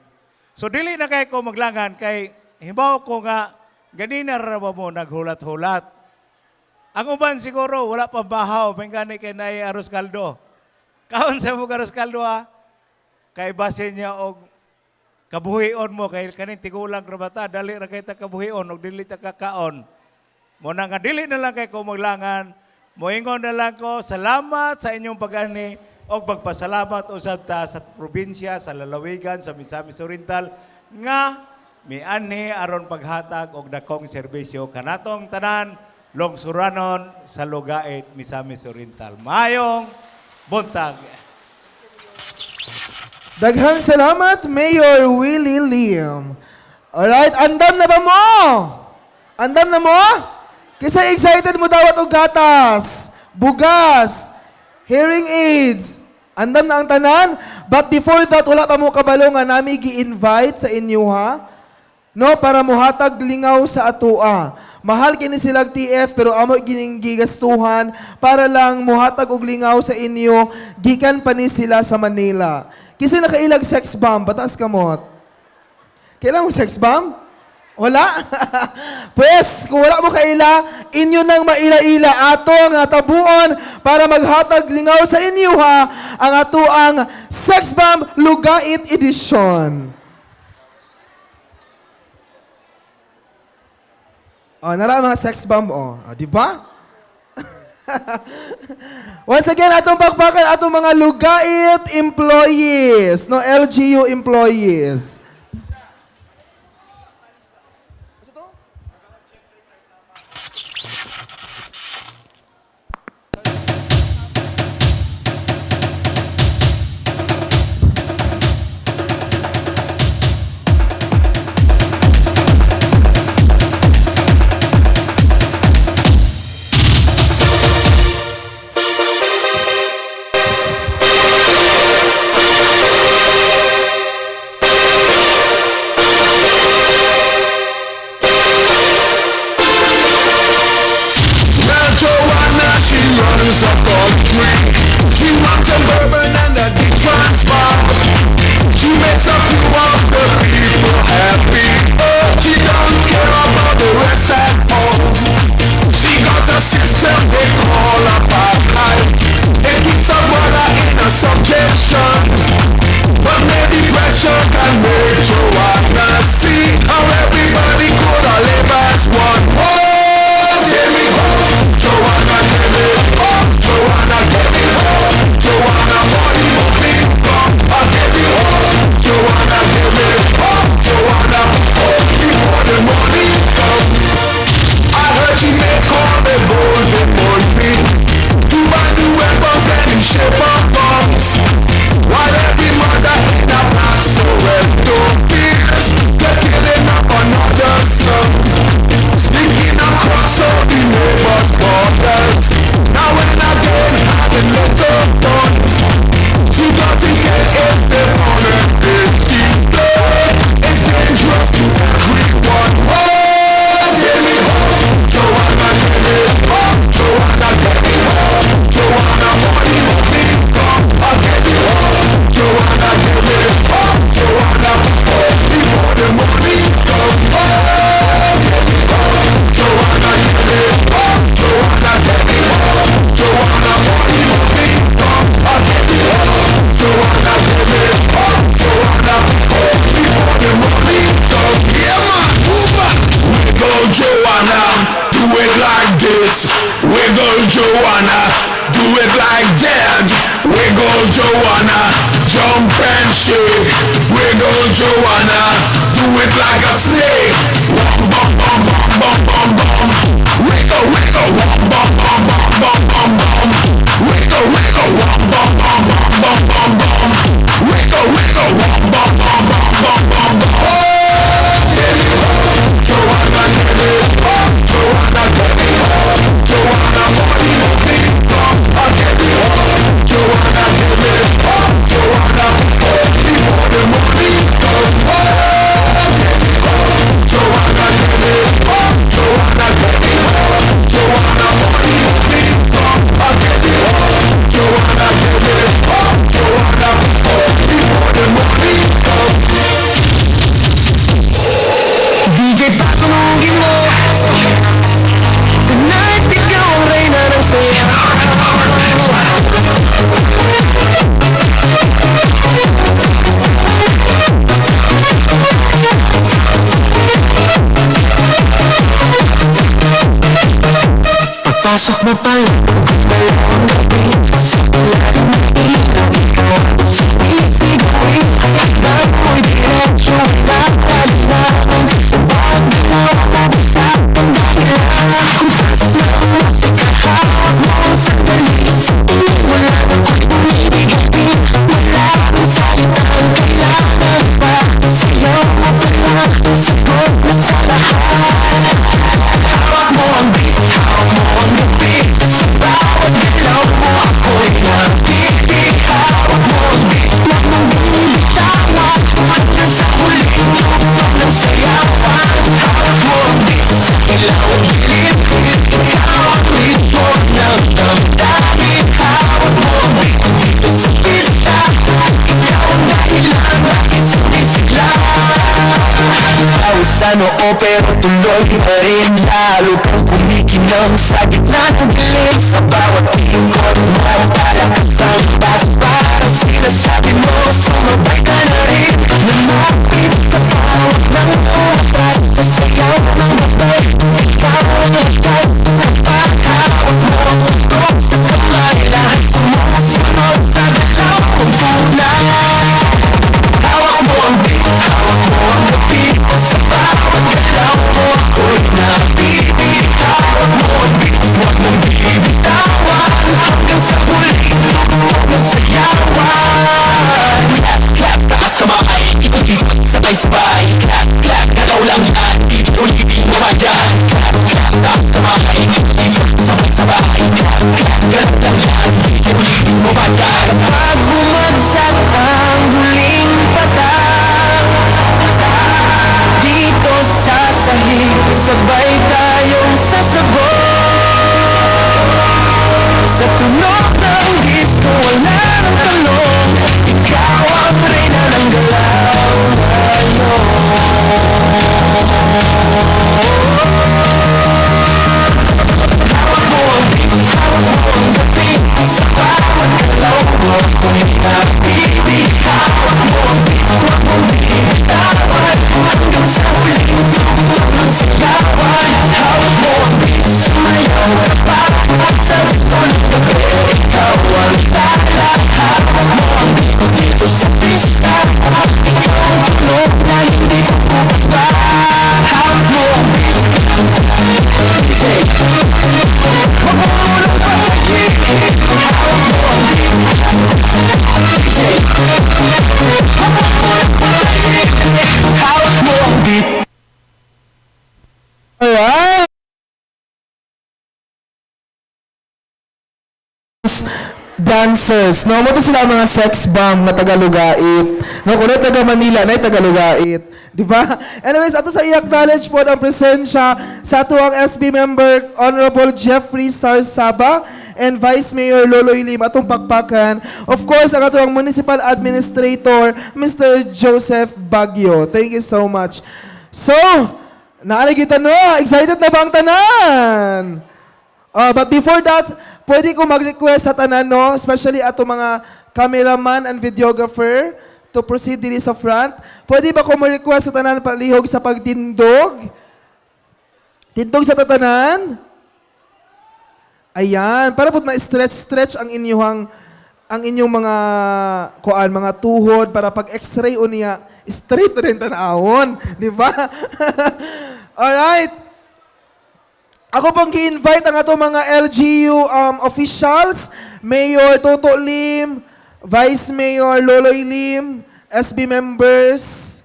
So dili na kay ko maglangan kay hibaw ko nga ganina ra ba mo naghulat-hulat. Ang uban siguro wala pa bahaw, pengani kay naay aros kaldo. Kaon sa mo aros kaldo ha. Kay base niya og kabuhion mo kay kaning tigulang ra bata, dali ra kay ta kabuhion og dili ta kakaon. Mo na nga dili na lang kay ko maglangan, moingon na lang ko salamat sa inyong pag-ani og pagpasalamat usab ta sa probinsya sa lalawigan sa Misamis Oriental nga mianhi aron paghatag og dakong serbisyo kanatong tanan lungsuranon sa Lugait, Misamis Oriental. Maayong buntag. Daghang salamat, Mayor Willie Lim. Alright, andam na ba mo? Andam na mo? Kasi excited mo dawat og gatas, bugas, hearing aids. Andam na ang tanan. But before that, wala pa mo kabalo nga nami gi-invite sa inyo ha. No, para muhatag lingaw sa atoa. Mahal kini silag TF pero amo gining gigastuhan para lang muhatag og lingaw sa inyo gikan pa ni sila sa Manila. Kinsa nakailag SexBomb, pataas kamot. Kailan mo SexBomb? Wala? Pues, kung wala mo kaila, inyo nang maila-ila ato ang tabuon para maghatag lingaw sa inyo ha ang ato ang Sex Bomb Lugait Edition. Oh, nara mga sex bomb oh. Oh, di ba? Once again, atong pakpakan atong mga Lugait employees, no, LGU employees. Now Joanna, she runs a country. She runs a bourbon and a deep transfer. She makes a few of the people happy. Oh, she don't care about the rest at all. She got a system they call apartheid. It keeps her brother in a subjection. But maybe pressure can make Joanna see how everybody could all live as one. Oh, give me hope, Joanna, give me hope, Joanna, give me hope, Joanna, money, money, come, I give you hope, Joanna, give me hope, Joanna, hope before the money come. I heard she make all the golden money to buy new weapons and in shape of bombs. While every mother in a black Soweto fears the killing of another son, sneaking across all the neighbors' borders. Now and again having little fun. She doesn't care if they wanna get she does. It's dangerous to everyone. Oh, give me hope, Joanna, give me hope, Joanna, give me hope, Joanna, money, money, come, I give you hope, Joanna, give me hope, Joanna, hope before the money comes. Oh, give me hope, Joanna, give me hope, Joanna, give me hope, Joanna, money, money, come, I give you hope, Joanna, give me hope, Joanna, hope before the money comes. Yeah, man, move on. Wiggle, Joanna, do it like this. Wiggle, Joanna, do it like that. Wiggle, Joanna, jump and shake. Wiggle, Joanna, do it like a snake. Bum, bum, bum, bum, bum, bum, bum. Wiggle, wiggle, bum, bum, bum, bum, bum, bum, bum. Wiggle, wiggle, bum, bum, bum, bum, bum, bum, bum. Wiggle, wiggle, bum, bum, bum, bum, bum, bum, bum. Oh, give me hope, Joanna, give me hope, Joanna, give me hope, Joanna, money, money, come, I give you hope, Joanna, give me hope, Joanna, hope before the money comes. Oh, give me hope, Joanna, give me hope, Joanna, give me hope, Joanna, money, money, come, I give you hope, Joanna, give me hope, Joanna, hope before the money comes. DJ, patulugin mo. Tonight, ikaw ang reyna ng saya. Pagpasok mo pa lang, dalawang gabi sa ilalim ng ilaw, ikaw ang sinisigawin. Handa mo'y diretso, wala kailangan. Sa bawat galaw mo, usapang dahilan. Kumpas na musika, hawak mo ang sandali. Sa tingin mo lang ako'y bumibigati. Wala akong salitang kailangan pa. Sa'yo mo pa lang ang sagot na sa lahat. Hawak mo ang beat, hawak mo ang gabi. noo, pero tuloy pa rin. Lalo pang kumikinang sa gitna ng dilim. Sa bawat ikot mo, palakas ang bass. Parang sinasabi mo, sumabay ka na rin. Lumapit ka pa, huwag nang umatras. Sa sayaw ng gabi, ikaw ang likas. Paghawak mo ang tuktok sa kamay, lahat sumusunod sa galaw mong tunay. Hawak mo ang beat, hawak mo ang gabi. Sa bawat galaw mo, ako'y nabibig. Hawak mo ang beat, huwag mong bibitawan. Hanggang sa huli, tugtog ng sayawan. Clap, clap, taas kamay. Ikot-ikot, sabay-sabay. Clap, clap, galaw lang yan. DJ, ulitin mo pa dyan. Clap, clap, taas kamay. Ikot-ikot, sabay-sabay. Clap, clap, galaw lang yan. DJ, ulitin mo pa dyan. Kapag bumagsak ang huling patak dito sa sahig, sabay tayong sasabog. Sa tunog ng disco, wala nang tanong. Ikaw ang reyna ng galaw ngayon. Hawak mo ang beat, hawak mo ang gabi. Sa bawat galaw mo, ako'y nabibig. Hawak mo ang beat, huwag mong bibitawan. Hanggang sa huling tugtog ng sayawan. Hawak mo ang beat, sumayaw ka pa. Sa gusto ng gabi, ikaw ang tala. Hawak mo ang beat dito sa pista. Ikaw ang tunog na hindi ko pa. Hawak mo ang beat. DJ, huwag mo munang patayin. Hawak mo ang beat. DJ, huwag mo munang patayin. Hawak mo ang beat. Alright! Dancers. No, mao to sila ang mga sex bomb na taga-Lugait. No, kung taga Manila, na taga-Lugait. Di ba? Anyways, ato sa i-acknowledge po ang presensya sa ato ang SB member, Honorable Jeffrey Sarsaba, and Vice Mayor Loloy Lim, atong pakpakan. Of course, ang ato ang Municipal Administrator, Mr. Joseph Baguio. Thank you so much. So, naa kita no, excited na ba ang tanan? But before that, pwede ko mag-request sa tanan, no? Especially ato mga cameraman and videographer to proceed diri sa front. Pwede ba ko mag-request sa tanan palihog sa pagtindog? Tindog sa tatanan? Ayan, para po ma-stretch-stretch ang inyong mga kuan, mga tuhod para pag x-ray unya, straight na rin tanawon, di ba? Alright. Ako pong gi-invite ang ato mga LGU officials, Mayor Toto Lim, Vice Mayor Loloy Lim, SB members,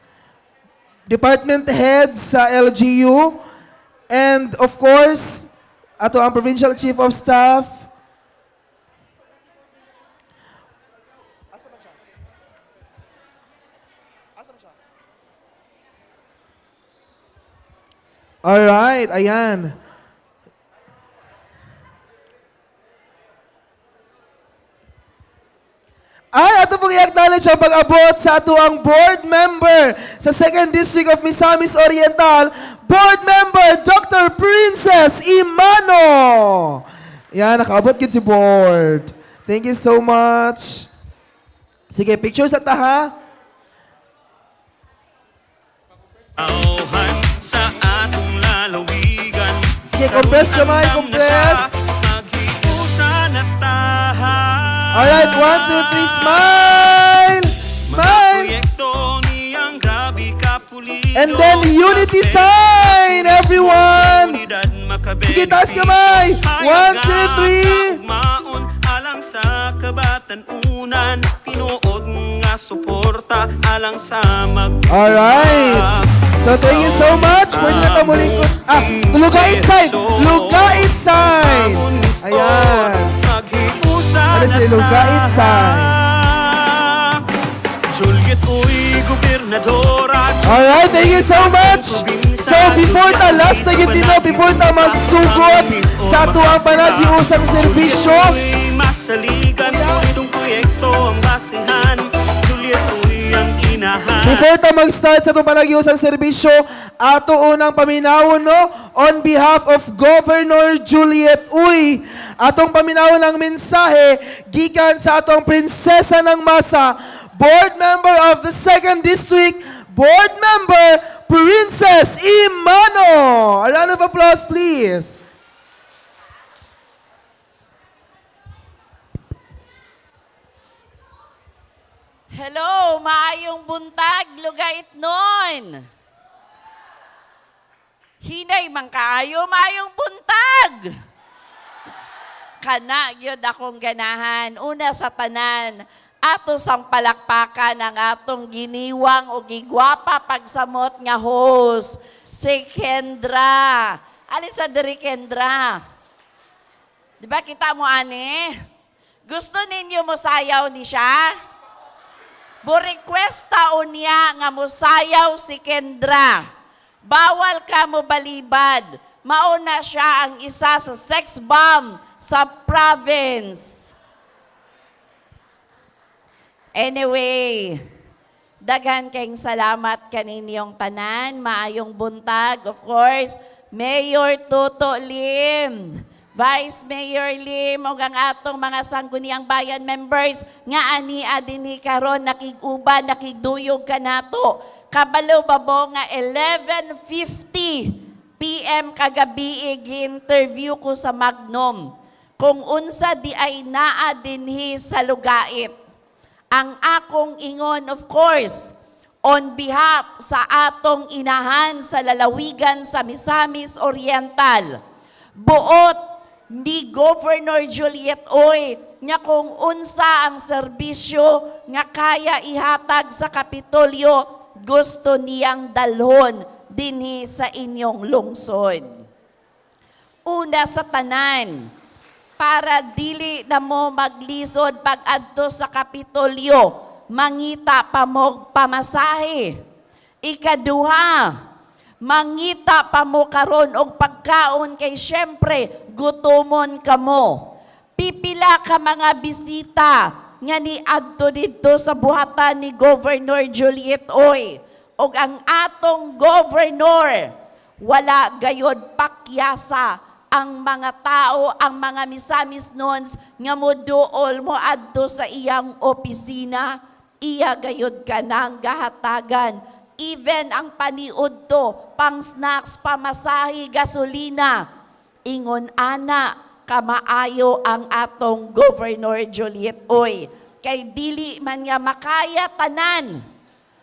department heads sa LGU, and of course, ato ang Provincial Chief of Staff. Asa man siya? Asa man siya? Alright, ayan. Ay, ato pong i-acknowledge ang pag-abot sa ato ang board member sa 2nd District of Misamis Oriental, Board Member Dr. Princess Imano. Yan, nakaabot gid si board. Thank you so much. Sige, picture sa ta ha. Tauhan sa atong lalawigan. Sige, compress kamay, compress. Maghiusa na ta. Alright, one, two, three, smile! Smile! Proyekto niyang grabe kapulido. And then unity sign, everyone! Sige, taas kamay! One, two, three! Kaugmaon alang sa kabatan-unan. Tinuod nga suporta alang sa mag Alright. So thank you so much. Pwede na ka muling. Ah, Lugait sign! Lugait sign! Ayan. Maghiusa Ano sila, Lugait sign. Juliet uy, gobernadora. Alright, thank you so much. So before ta last na yun dito, before ta magsugod sa atuang panaghiusang serbisyo, Juliet uy, masaligan. Solidong proyekto ang basehan. Juliet uy, ang inahan. Before Before ta mag-start sa atong panaghiusang serbisyo, ato unang paminawon, no, on behalf of Governor Juliet Uy. Atong paminawon ang mensahe gikan sa atong prinsesa ng masa, board member of the 2nd District, Board Member Princess Emano. A round of applause, please. Hello, maayong buntag, Lugait nun. Hinay man kaayo, maayong buntag. Kana gyud akong ganahan. Una sa tanan, ato sang palakpakan ang atong giniwang o gigwapa pagsamot nga host, si Kendra. Alin sa diri, Kendra? Di ba kita mo ani? Gusto ninyo mo sayaw ni siya? Bo-request taon niya nga mosayaw si Kendra. Bawal ka mo balibad. Mauna siya ang isa sa sex bomb sa province. Anyway, daghan kayong salamat kaninyong tanan. Maayong buntag, of course, Mayor Toto Lim, Vice Mayor Lim, ug ang atong mga Sangguniang Bayan members nga ani adini karon nakig-uban, nakigduyog kanato. Kabalo ba mo nga 11:50 PM kagabi gi-interview ko sa Magnum kung unsa di ay naa dinhi sa Lugait? Ang akong ingon, of course, on behalf sa atong inahan sa lalawigan sa Misamis Oriental, buot ni Governor Juliet Uy nga kung unsa ang serbisyo nga kaya ihatag sa Kapitolyo, gusto niyang dalhon dinhi sa inyong lungsod. Una sa tanan, para dili na mo maglisod pag-adto sa Kapitolyo, mangita pa mo pamasahe. Ikaduha, mangita pa mo karon og pagkaon kay syempre gutomon kamo. Pipila ka mga bisita nga niadto didto sa buhatan ni Governor Juliet Uy. Og ang atong governor, wala gayod pakyasa ang mga tao, ang mga Misamis nons nga moduol mo adto sa iyang opisina, iya gayod kanang gahatagan. Even ang paniud to, pang snacks, pamasahe, gasolina. Ingon ana, kamaayo ang atong Governor Juliet Uy. Kay dili man niya makaya tanan.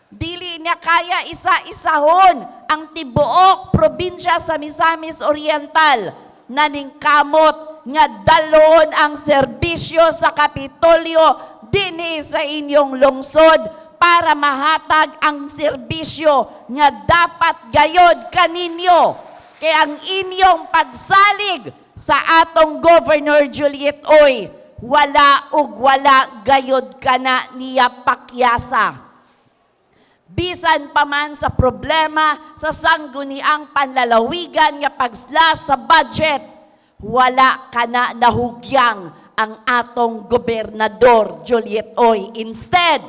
Dili niya kaya isa-isahon ang tibuok probinsya sa Misamis Oriental. Naningkamot nga dalhon ang serbisyo sa Kapitolyo dinhi sa inyong lungsod para mahatag ang serbisyo nga dapat gayod kaninyo. Kay ang inyong pagsalig sa atong Governor Juliet Uy, wala ug wala gayod kana niya pakyasa. Bisan pa man sa problema sa sangguniang panlalawigan nga pag-slash sa budget, wala kana nahugyang ang atong Gobernador Juliet Uy. Instead,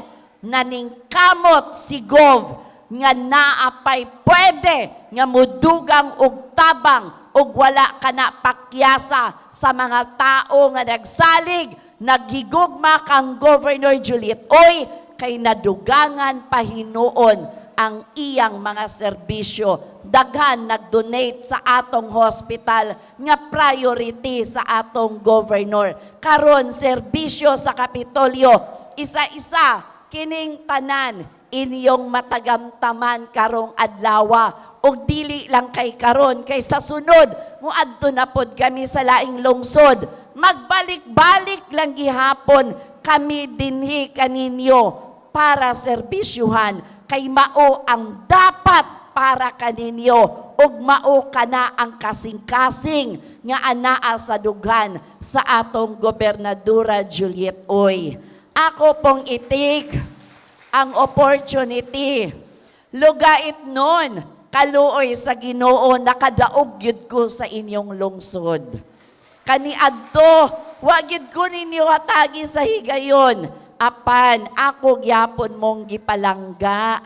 naningkamot si Gov nga naapay pwede nga mudugang og tabang og wala kana pakyasa sa mga tao nga nagsalig, naghigugma kang Governor Juliet Uy, kay nadugangan pahinuon ang iyang mga serbisyo. Daghan nag-donate sa atong hospital nga priority sa atong governor. Karon serbisyo sa Kapitolyo, isa-isa kining tanan inyong matagamtaman karong adlawa. Og dili lang kay karon, kay sa sunod muadto na pod kami sa laing lungsod. Magbalik-balik lang gihapon kami dinhi kaninyo para serbisyuhan, kay mao ang dapat para kaninyo ug mao kana ang kasing-kasing nga anaa sa dughan sa atong Gobernadora Juliet Uy. Ako pong i-take ang opportunity. Lugait nun, kaluoy sa Ginoo, nakadaog gyud ko sa inyong lungsod. Kaniadto, wa gyud ko ninyo hatagi sa higayon. Apan ako gyapon mong gipalangga.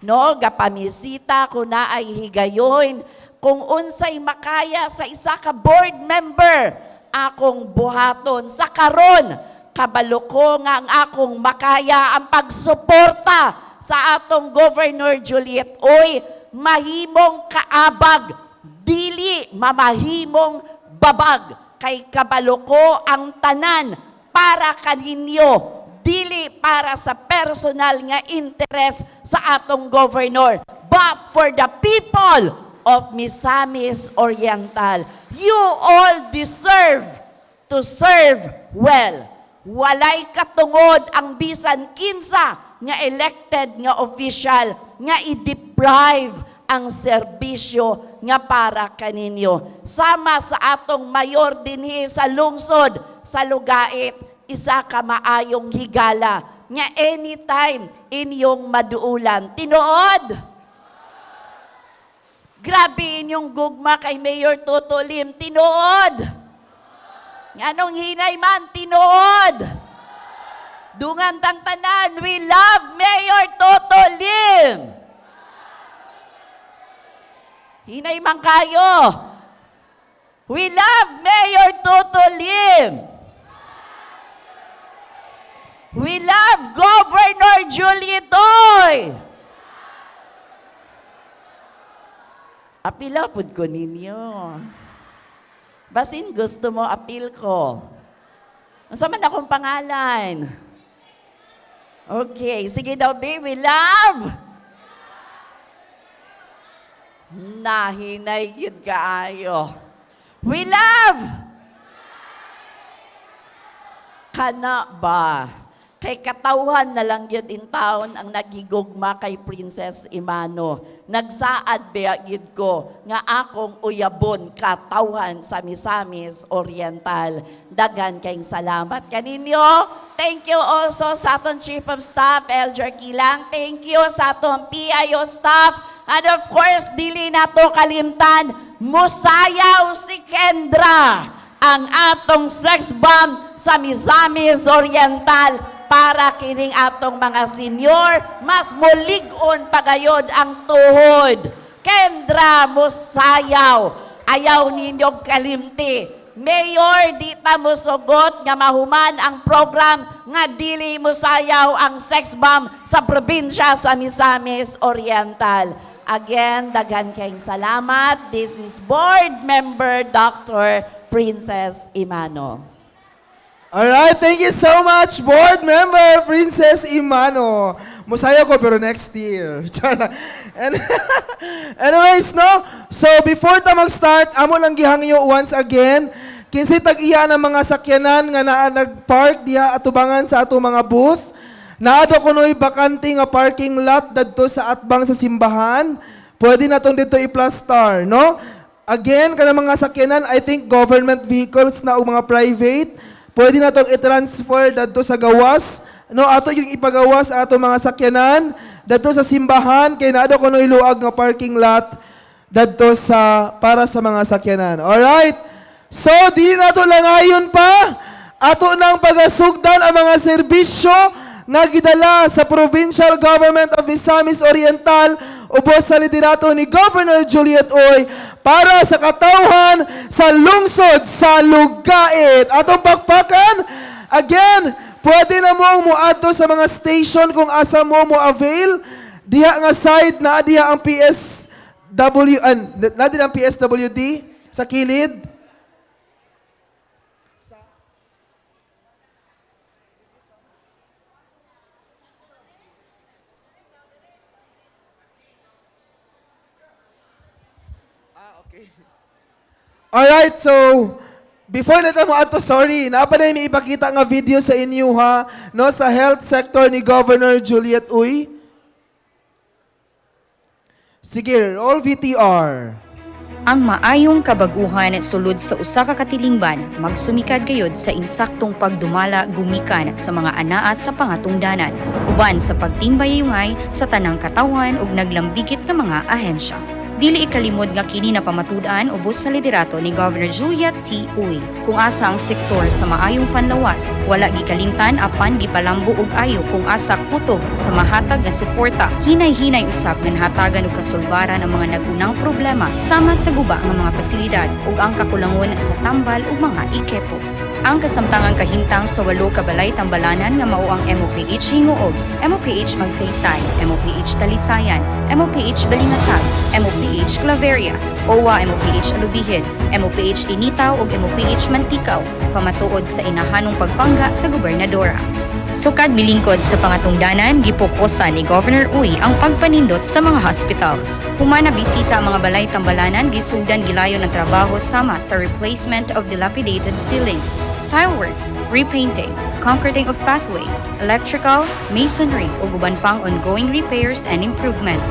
No, gapamisita ko na ay higayon kung unsay makaya sa isa ka board member akong buhaton sa karon. Kabalo ko nga ang akong makaya ang pagsuporta sa atong Governor Juliet Uy, mahimong kaabag, dili mamahimong babag, kay kabalo ko ang tanan para kaninyo, dili para sa personal nga interest sa atong governor, but for the people of Misamis Oriental. You all deserve to serve well. Walay katungod ang bisan kinsa nga elected nga official nga i-deprive ang serbisyo nga para kaninyo. Sama sa atong mayor dinhi sa lungsod sa Lugait, isa ka maayong higala nga anytime inyong maduulan. Tinuod! Grabe inyong gugma kay Mayor Toto Lim. Tinuod! Nganong hinay man, tinuod! Dungan tang tanan, we love Mayor Toto Lim! Hinay man kayo. We love Mayor Toto Lim. We love Governor Juliet Uy. Apila pud ko ninyo. Basin gusto mo apil ko. Unsa man akong pangalan? Okay, sige daw, baby, we love. Nahinay yun kaayo. We love! Kana ba? Kay katawhan na lang yun in town ang nagigugma kay Princess Emano. Nagsaad ba yun ko nga akong uyabon katawhan sa Misamis Oriental. Daghan kayong salamat kaninyo. Thank you also sa atong Chief of Staff, Elger Kilang. Thank you sa atong PIO staff. And of course, dili na to kalimtan, musayaw si Kendra, ang atong sex bomb sa Misamis Oriental, para kining atong mga senior mas mulig-on pagayod ang tuhod. Kendra musayaw. Ayaw ninyong kalimti. Mayor, di ta mosugot nga mahuman ang program nga dili musayaw ang sex bomb sa probinsya sa Misamis Oriental. Again, daghan kayong salamat. This is Board Member Dr. Princess Emano. Alright, thank you so much, Board Member Princess Emano. Musayaw ko pero next year. Char lang. And anyways, no? So before ta mag-start, amo lang gihangyo once again, kinsay tag-iya ng mga sakyanan nga naa nag-park diha atubangan sa ato mga booth. Naa daw kunoy bakante nga parking lot dadto sa atbang sa simbahan. Pwede na tong dito i-plastar, no? Again, kanang mga sakyanan, I think government vehicles na o mga private, pwede na tong i-transfer dadto sa gawas. No, ato yung ipagawas ato mga sakyanan dadto sa simbahan kay naa daw kunoy luag nga parking lot dadto sa para sa mga sakyanan. Alright. So, di na to langayon pa. Ato nang pagasugdan ang mga serbisyo nga gidala sa Provincial Government of Misamis Oriental ubos sa liderato ni Governor Juliet Uy para sa katawhan sa lungsod sa Lugait. Atong pakpakan, again, pwede na mong muadto sa mga station kung asa mo mo avail. Diha nga side na diha ang PSW, na din ang PSWD sa kilid. Alright, so before na mo ato, sorry, naa pa na may ipakita nga video sa inyo ha, no, sa health sector ni Governor Juliet Uy. Sige, roll VTR. Ang maayong kabaguhan sulod sa usa ka katilingban magsumikad gayod sa insaktong pagdumala gumikan sa mga anaa sa pangatungdanan uban sa pagtimbay yungay sa tanang katawhan ug naglambigit nga mga ahensya. Dili ikalimod nga kini na pamatud-an ubos sa liderato ni Governor Juliet T. Uy. Kung asa ang sektor sa maayong panlawas, wala gikalimtan apan gipalambo og ayo kung asa kutob sa mahatag nga suporta. Hinay-hinay usab nga nahatagan og kasulbaran ang mga nagunang problema sama sa guba nga mga pasilidad ug ang kakulangon sa tambal ug mga ekipo. Ang kasamtangang kahimtang sa walo ka balay tambalanan nga mao ang MOPH Gingoog, MOPH Magsaysay, MOPH Talisayan, MOPH Balingasag, MOPH Claveria, OWA MOPH Alubijid, MOPH Initao ug MOPH Manticao, pamatuod sa inahanong pagpangga sa gobernadora. Sukad milingkod sa pangatungdanan, gipokusan ni Governor Uy ang pagpanindot sa mga hospitals. Human nabisita ang mga balay tambalanan, gisugdan gilayon ang trabaho sama sa replacement of dilapidated ceilings, tileworks, repainting, concreting of pathway, electrical, masonry ug uban pang ongoing repairs and improvement.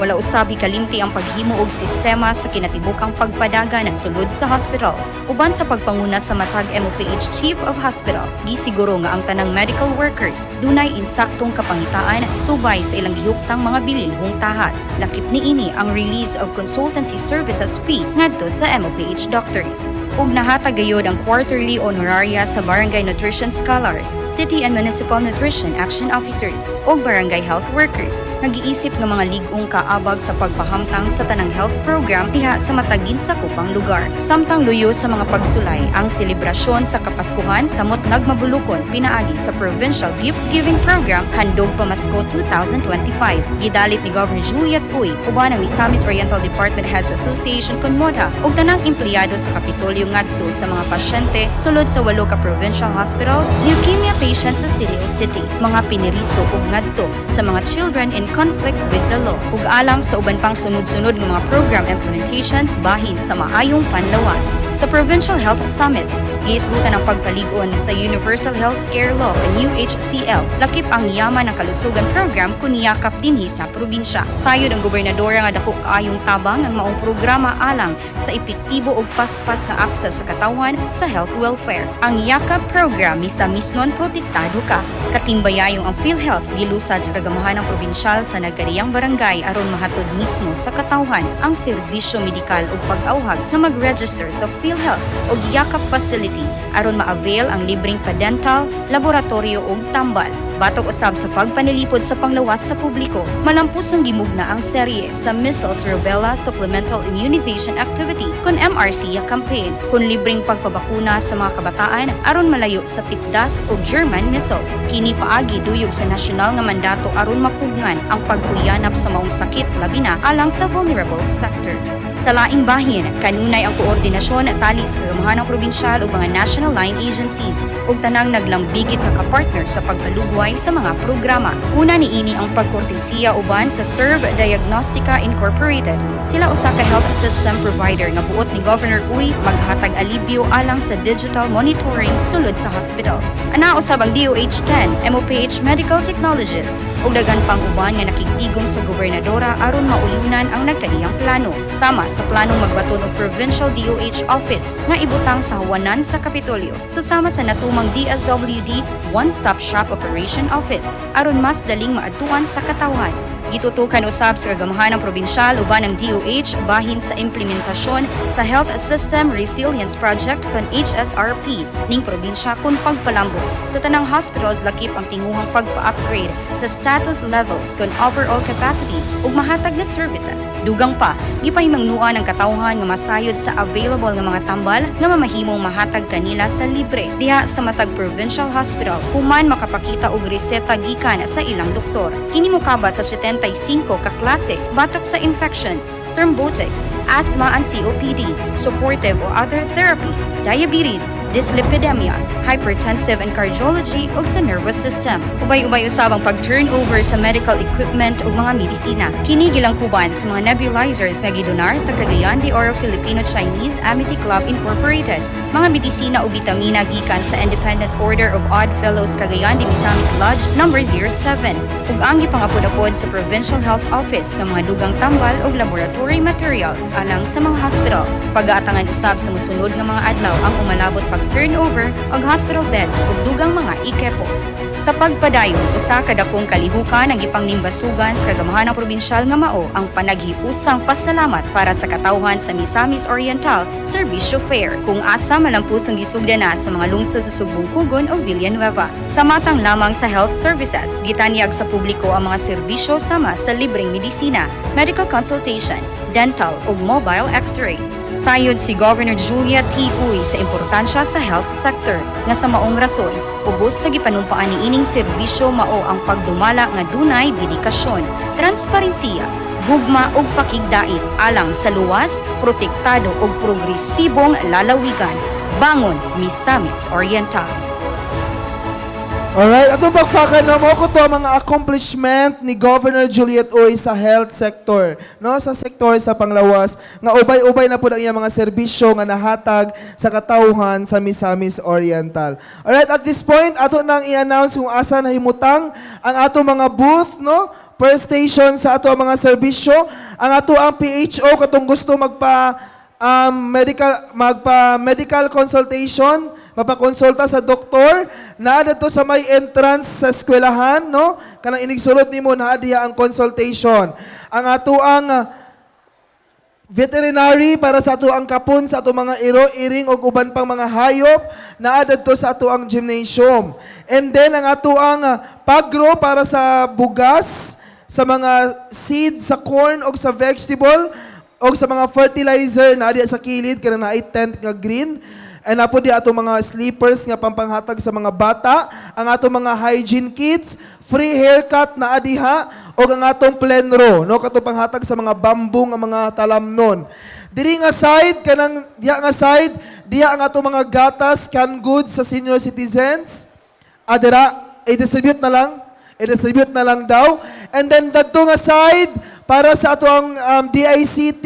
Wala usab kalimti ang paghimo og sistema sa kinatibukang pagpadagan sulod sa hospitals. Uban sa pagpanguna sa matag MOPH Chief of Hospital, gisiguro nga ang tanang medical workers dunay insaktong kapangitaan subay sa ilang gihuptang mga bililhong tahas. Lakip niini ang release of consultancy services fee ngadto sa MOPH doctors. Ug nahatag gayod ang quarterly honoraria sa Barangay Nutrition Scholars, City and Municipal Nutrition Action Officers ug Barangay Health Workers nga giisip nga mga lig-ong kaabag sa pagpahamtang sa tanang health program diha sa matag ginsakupang lugar. Samtang luyo sa mga pagsulay ang selebrasyon sa Kapaskuhan samot nagmabulukon pinaagi sa Provincial Gift Giving Program Handog Pamasko 2025. Gidalit ni Governor Juliet Uy uban ang Misamis Oriental Department Heads Association kon MODHA ug tanang empleyado sa Kapitolyo ngadto sa mga pasyente sulod sa walo ka provincial hospitals, leukemia patients sa Cebu City, mga piniriso ug ngadto sa mga children in conflict with the law, ug alang sa uban pang sunod-sunod nga mga program implementations bahin sa maayong panlawas. Sa Provincial Health Summit, giisgutan ang pagpalig-on sa Universal Healthcare Law o UHCL, lakip ang Yaman ng Kalusugan Program kun yakap dinhi sa probinsya. Sayod ang gobernadora nga dako kaayong tabang ang maong programa alang sa epektibo ug paspas nga access sa katawhan sa health welfare. Ang Yakap program misamisnon protektado ka. Katimbayayong ang PhilHealth gilusad sa kagamahanang probinsyal sa nagkariyang barangay aron mahatod mismo sa katawhan ang serbisyo medikal ug pag-awhag nga mag-register sa PhilHealth ug Yakap facility aron ma-avail ang libreng padental, laboratorio ug tambal. Batok usab sa pagpanilipod sa panglawas sa publiko, malampusong gimugna ang serye sa Measles Rubella Supplemental Immunization Activity kon MRC campaign kon libreng pagpabakuna sa mga kabataan aron malayo sa tipdas o German measles. Kini paagi duyog sa nasyonal nga mandato aron mapugngan ang pagkuyanap sa maong sakit, labi na alang sa vulnerable sector. Sa laing bahin, kanunay ang koordinasyon tali sa kagamahanang probinsyal ug mga national line agencies ug tanang naglambigit nga kapartner sa pagpalugway sa mga programa. Una niini ang pagkortesiya uban sa Serve Diagnostica Incorporated. Sila usa ka health system provider nga buot ni Governor Uy maghatag alibyo alang sa digital monitoring sulod sa hospitals. Ana usab ang DOH 10, MOPH Medical Technologists ug daghan pang uban nga nakigtigom sa gobernadora aron mauyunan ang nagkaniyang plano. Sama sa planong magbaton og Provincial DOH Office nga ibutang sa hawanan sa Kapitolyo. Susama sa natumang DSWD One-Stop Shop Operation Office aron mas daling maadtuan sa katawhan. Gitutukan usab sa kagamahanang probinsyal uban ang DOH bahin sa implementasyon sa Health System Resilience Project kon HSRP ning probinsya kun pagpalambo sa tanang hospitals, lakip ang tinguhang pagpa-upgrade sa status levels kon overall capacity ug mahatag nga services. Dugang pa, gipahimangnuan ang katawhan nga masayod sa available nga mga tambal nga mamahimong mahatag kanila sa libre diha sa matag provincial hospital human makapakita og reseta gikan sa ilang doktor. Kini mokabat sa 75 ka klase batok sa infections, thrombotics, asthma and COPD, supportive o other therapy, diabetes, dyslipidemia, hypertensive and cardiology ug sa nervous system. Ubay-ubay usab ang pag-turnover sa medical equipment ug mga medisina. Kini gilangkuban sa mga nebulizers nga gidonar sa Cagayan de Oro Filipino-Chinese Amity Club Incorporated, mga medisina ug bitamina gikan sa Independent Order of Odd Fellows Cagayan de Misamis Lodge Number 07, ug ang gipangapod-apod sa Provincial Health Office nga mga dugang tambal ug laboratory materials alang sa mga hospitals. Pagaatangan usab sa mosunod nga mga adlaw ang umalabot pag pag-turnover og hospital beds ug dugang mga ikepos. Sa pagpadayon, usa ka dakong kalihukan ang gipanglimbasugan sa kagamhanan probinsyal nga mao ang panaghiusang pasalamat para sa katawhan sa Misamis Oriental Serbisyo Fair, kung asa malampusong gisugda na sa mga lungsod sa Sugbong, Kugon o Villanueva. Sa matang lamang sa health services, gitanyag sa publiko ang mga serbisyo sama sa libreng medisina, medical consultation, dental ug mobile x-ray. Sayod si Governor Julia T. Uy sa importansya sa health sector nga sa maong rason, ubos sa gipanumpaan niining serbisyo mao ang pagdumala nga dunay dedikasyon, transparensiya, gugma ug pakigdait alang sa luwas, protektado ug progresibong lalawigan. Bangon, Misamis Oriental. Alright, atong pakpakan, no, mao kuto ang mga accomplishment ni Governor Juliet Uy sa health sector, no, sa sektor sa panglawas nga ubay-ubay na pud ang iyang mga serbisyo nga nahatag sa katawhan sa Misamis Oriental. Alright, at this point ato nang i-announce kung asa nahimutang ang ato mga booth, no, per station sa ato ang mga serbisyo. Ang ato ang PHO, katong gusto magpa medical consultation, mapakonsulta sa doktor, naa didto sa may entrance sa eskwelahan, no, kanang inigsulod nimo, naa diha ang consultation. Ang ato ang veterinary para sa ato ang kapon sa ato mga iro, iring ug uban pang mga hayop, naa didto sa ato ang gymnasium. And then ang ato ang pagro para sa bugas, sa mga seed, sa corn o sa vegetable o sa mga fertilizer, naa diha sa kilid kanang naay tent nga green. And apo di ato mga sleepers nga pampanghatag sa mga bata, ang ato mga hygiene kits, free haircut na adiha, o ang atong plenro, no, katong panghatag sa mga bamboo nga mga talamnon. Diri nga side, kanang diha nga side, diha ang atong mga gatas, canned goods sa senior citizens. Adira, i-distribute na lang. I-distribute na lang daw. And then dadto nga side para sa ato ang DICT,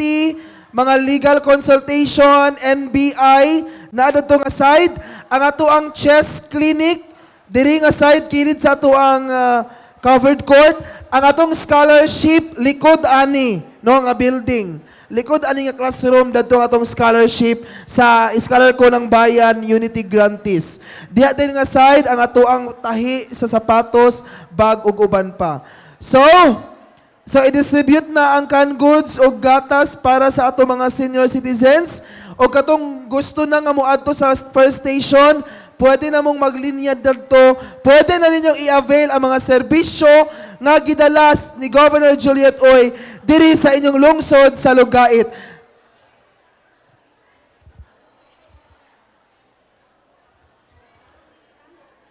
mga legal consultation, NBI, na dadto nga side, ang ato ang chest clinic, diri nga side kilid sa ato ang covered court, ang atong scholarship likod ani, no, nga building. Likod ani nga classroom, dadto ang atong scholarship sa Scholar ko ng Bayan Unity Grantees. Diha din nga side ang ato ang tahi sa sapatos, bag ug uban pa. So i-distribute na ang canned goods o gatas para sa ato mga senior citizens o katong gusto na nga moadto sa first station, pwede na mong maglinya dadto, pwede na ninyong i-avail ang mga serbisyo nga gidalas ni Governor Juliet Uy diri sa inyong lungsod sa Lugait.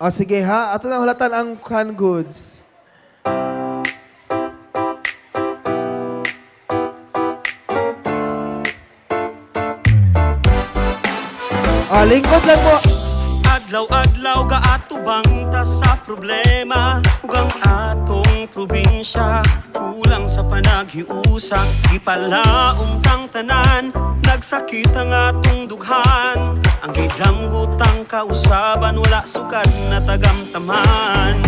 O sige ha, ato na hulatan ang canned goods. Ah, lingkod lang po. Adlaw-adlaw gaatubang ta sa problema ug ang atong probinsya kulang sa panaghiusa. Gipalaom tang tanan, nagsakit ang atong dughan. Ang gidamgutang kausaban, wala sukad na tagamtaman.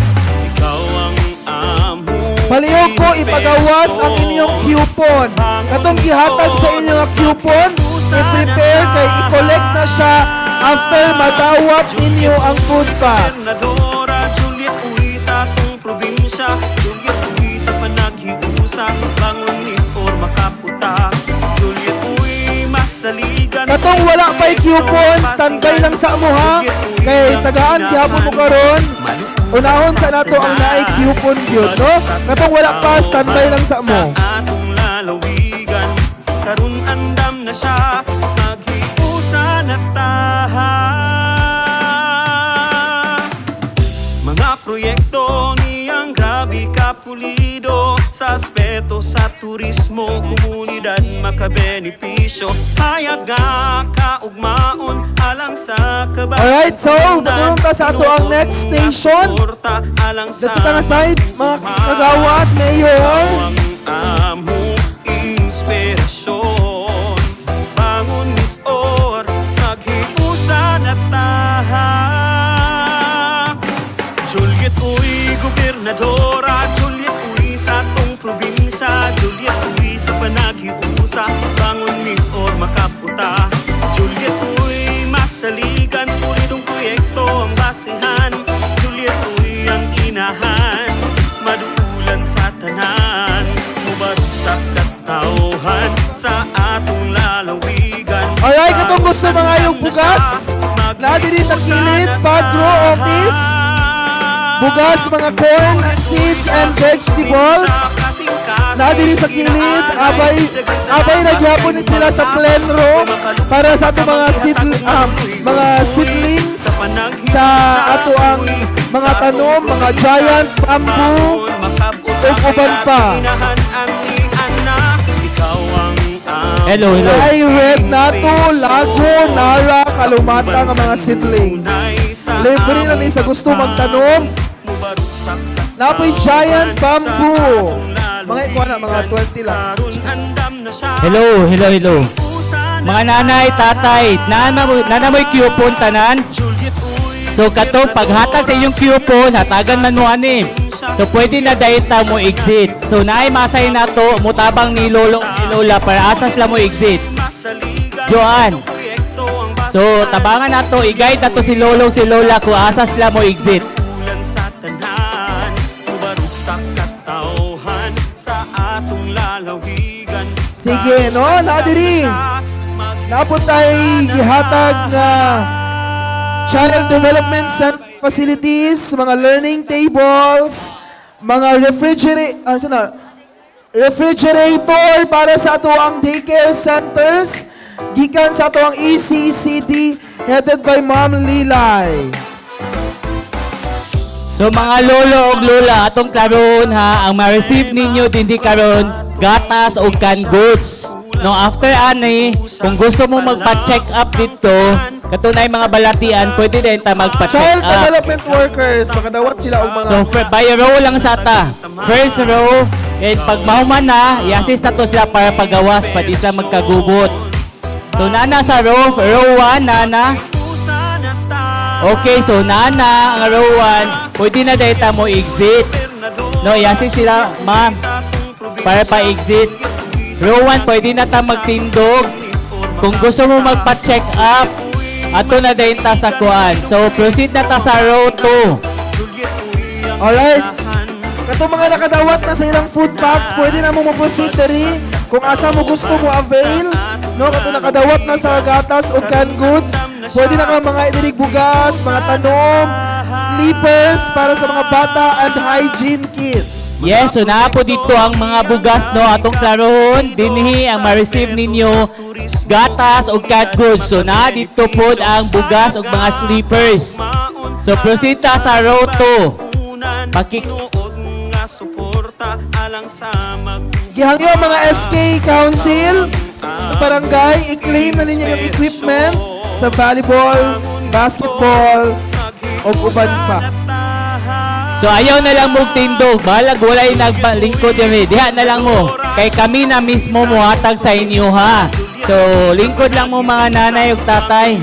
Ikaw ang among Palihog ko ipagawas ang inyong coupon. Katong gihatag sa inyong nga coupon, i-prepare kay i-collect na siya after madawat ninyo ang food packs. Gobernadora Juliet Uy sa atong probinsya, Juliet Uy sa panaghiusa. Bangon or makaputa, Juliet Uy masaligan. Katong wala pa'y coupon, standby lang sa amo ha. Kay tagaan gihapon mo karon. Unahon sa nato ang naay coupon gyud, no? Katong wala pa, standby lang sa amo. Sa atong lalawigan, karon andam na siya, maghiusa na ta. Mga proyekto niyang grabe kapulido. Sa aspeto sa turismo, komunidad makabenepisyo. Hayag nga kaugmaon alang sa kabataan. Alright, so, padulong ta sa ato ang next station. Alang sa Dito ta nga side, mga kagawad, mayor. Ang among inspirasyon. Bangon Mis-Or, maghiusa na ta. Juliet Uy, gobernadora. Juliet Uy sa atong probinsya. Juliet Uy sa panaghiusa. Bangon Mis-Or makaputa, Juliet Uy masaligan. basihan. Juliet Uy ang inahan, maduulan sa tanan, mubarog sa katawhan sa atong lalawigan. Alright, katong gusto mangayog bugas, naa diri sa kilid, Pagro Office. Bugas, mga corn and seeds and vegetables. Naa diri sa kilid, abay, abay nagyapon ni sila sa plenro para sa ato mga seed, mga seedlings sa ato ang mga tanom, mga giant bamboo, ug uban pa. Hello, hello. Ay red nato, lago, nara, kalumata nga mga seedlings. Libre na ni sa gusto magtanom. Napoy giant bamboo. Mga ikuha na, mga 20 lang. Hello, hello, hello. Mga nanay, tatay, nana mo'y coupon tanan. So katong paghatag sa inyong coupon, hatagan man mo ani. So pwede na dahil ta mo exit. So naay masay na to, mutabang ni lolo ni lola para asas lang mo exit. Joan. So tabangan na to, i-guide na to si lolo si lola kung asas lang mo exit. Sa tanan, mubarog sa katawhan sa atong lalawigan. Sige, no? Naa diri. Napot tay gihatag nga Child Development Center facilities, mga learning tables, mga refrigerator, ano na? Refrigerator para sa ato ang daycare centers, gikan sa ato ang E ECCD headed by Ma'am Lilay. So mga lolo ug lola, atong klarohon ha, ang ma-receive ninyo dindi karon gatas o canned goods. No, after ani, kung gusto mo magpa-check up dito, katunay mga balatian, pwede din ta magpa-check Child up. development workers, makadawat sila og mga So by row lang sa ta. First row, and pag mahuman na, i-assist na to sila para pagawas, pwede sila magkagubot. So nana sa row, row 1, nana. Okay, so nana, ang row 1, pwede na dahil ta mo exit. No, i-assist sila, ma'am, para pa-exit. Row 1, pwede na ta magtindog. Kung gusto mo magpa-check up, ato na dahil ta sa kuan. So, proceed na ta sa row 2. Alright. Katong mga nakadawat na sa ilang food packs, pwede na mo mo-proceed diri kung asa mo gusto mo avail. No, katong nakadawat na sa gatas o canned goods, pwede na ka mga idirig bugas, mga tanom, slippers para sa mga bata and hygiene kits. Yes, so naa po dito ang mga bugas, no, atong klarohon dinhi ang ma-receive ninyo gatas o canned goods. So naa dito pod ang bugas ug mga slippers. So proceed ta sa row 2. Paki Gihangyo ang mga SK Council sa barangay, i-claim na ninyo yung equipment sa volleyball, basketball, o uban pa. So ayaw na lang mong tindog, balag walay nagbalingkod diri. Diha na lang mo. Kay kami na mismo mohatag sa inyo ha. So lingkod lang mo mga nanay ug tatay.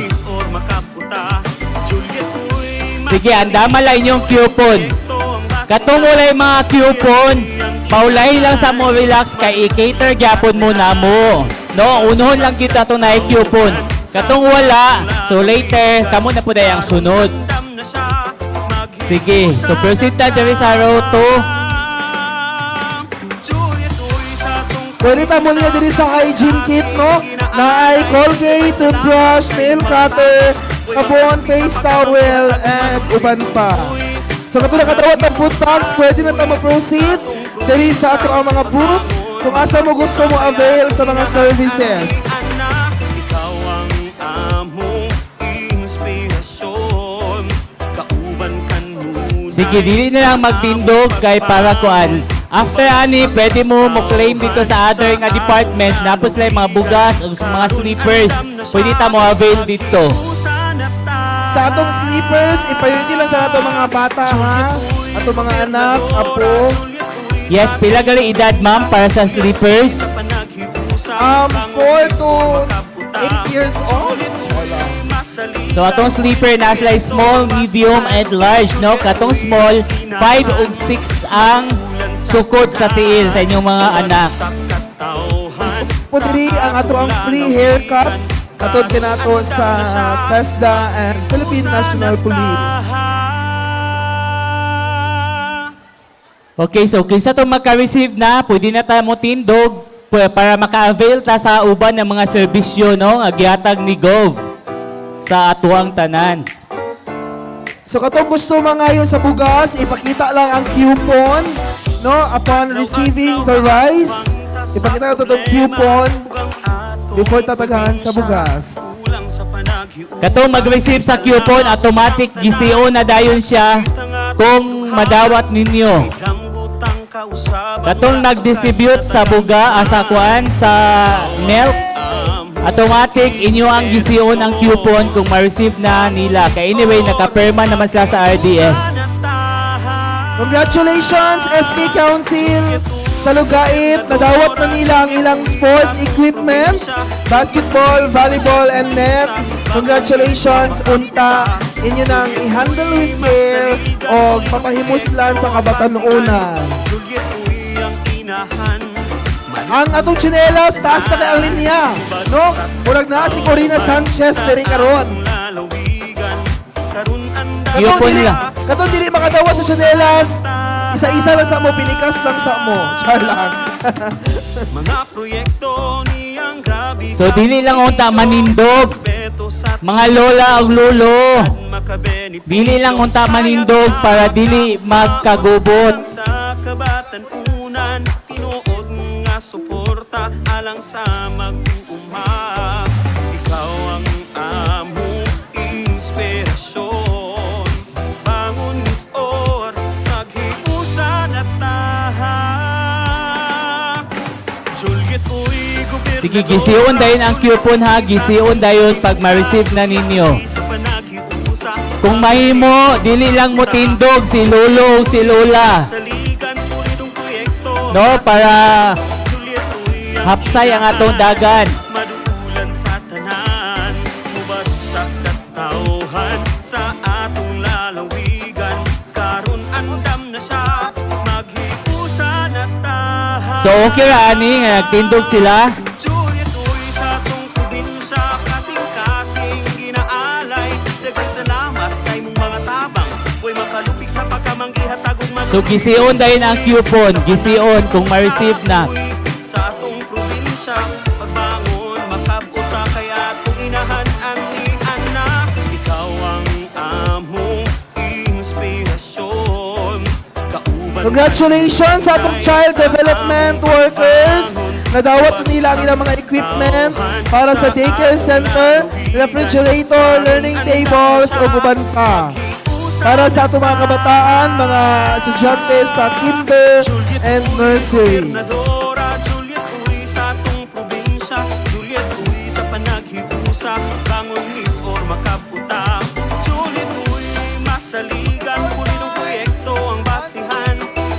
Sige, andama lang inyong coupon. Katong walay mga coupon, paulay lang sa mo relax kay i-cater gyapon mo na mo. No, unohon lang kita to na coupon. Katong wala, so later kamo na po ang sunod. Sige, so proceed ta diri sa row 2. Pwede ta muli na diri sa hygiene kit, no? Na ay Colgate, toothbrush, nail cutter, sabon, face towel, and uban pa. So katong nakadawat ng food packs, pwede na ta mag-proceed diri sa ato ang mga booth kung asa mo gusto mo avail sa mga services. Ikaw ang among inspirasyon, kauban kanunay. Sige, dili na lang magtindog kay para kuan. After ani, pwede mo mo claim dito sa other nga departments. Napos sila yung mga bugas o mga slippers. Pwede ta mo avail dito. Sa atong slippers, i-priority lang sa ato mga bata, ha? Ato mga anak, apo. Yes, pila gali edad, ma'am, para sa slippers? 4 to 8 years old. Wala. So atong slipper na sila small, medium, and large, no? Katong small, 5 ug 6 ang sukod sa tiil sa inyong mga anak. Po diri ang ato ang free haircut katod kinato sa TESDA and Philippine National Police. Okay, so kinsa to maka-receive na, pwede na ta mo tindog para maka-avail ta sa uban ng mga serbisyo, no, nga gihatag ni Gov sa atuang tanan. So katong gusto mangayo sa bugas, ipakita lang ang coupon, no? Upon receiving the rice, ipakita na itong coupon before tatagahan sa bugas. Katong mag-receive sa coupon, automatic GCO na dayon siya kung madawat ninyo. Katong nag-distribute sa buga, sa kuan, sa milk, automatic inyo ang GCO ng coupon kung ma-receive na nila. Kay anyway, nakaperma naman sila sa RDS. Congratulations, SK Council! Sa Lugait, nadawat na nila ang ilang sports equipment, basketball, volleyball, and net. Congratulations, unta. Inyo nang i-handle with care o papahimuslan sa kabatanunan. Ang atong tsinelas, taas na kay ang linya. No? Murag na si Corina Sanchez diri karon. Katong Coupon dili, nila. katong dili makadawat sa tsinelas, isa-isa lang sa mo, pinikas lang sa mo. Char lang. Mga proyekto niyang grabe. So dili lang unta manindog mga lola ug lolo. Dili lang unta manindog para dili magkagubot. Sa kabatanunan, tinuod nga suporta alang sa mag-uuma. Ikaw ang among inspirasyon. Bangon Miss Or, naghiusa na ta. Juliet Uy, gobernador. Sige, gisiun dayon ang coupon ha, gisiun dayon pag ma-receive na ninyo. Sa panaghiusa, Kung mahimo, dili lang mo tindog si lolo o si lola. saligan pulidong proyekto. No, para Juliet Uy, ang hapsay ang atong dagan. Maduulan sa tanan, hubad sa katauhan, sa atong lalawigan. Karon andam na siya, maghiusa na ta. So okay ra ani nga nagtindog sila. Juliet Uy, sa atong probinsya, kasing-kasing ginaalay. Daghang salamat sa imong mga tabang, Uy makalupig sa pagkamanggihatag ug So gisiun dayon ang coupon, gisiun kung ma-receive na. Sa atong probinsya, pagbangon, makabuta kay atong inahan ang ni anak. Ikaw ang among inspirasyon. Kauban Congratulations sa atong child development workers. Nadawat na nila ang ilang mga equipment para sa daycare center, refrigerator, learning tables, o uban pa. Para sa atong mga kabataan, mga estudyante sa kinder and nursery. Gobernadora Juliet Uy sa atong probinsya, Juliet Uy sa panaghiusa, bangon Miss Or makaputa. Juliet Uy masaligan, pulinong proyekto ang basihan.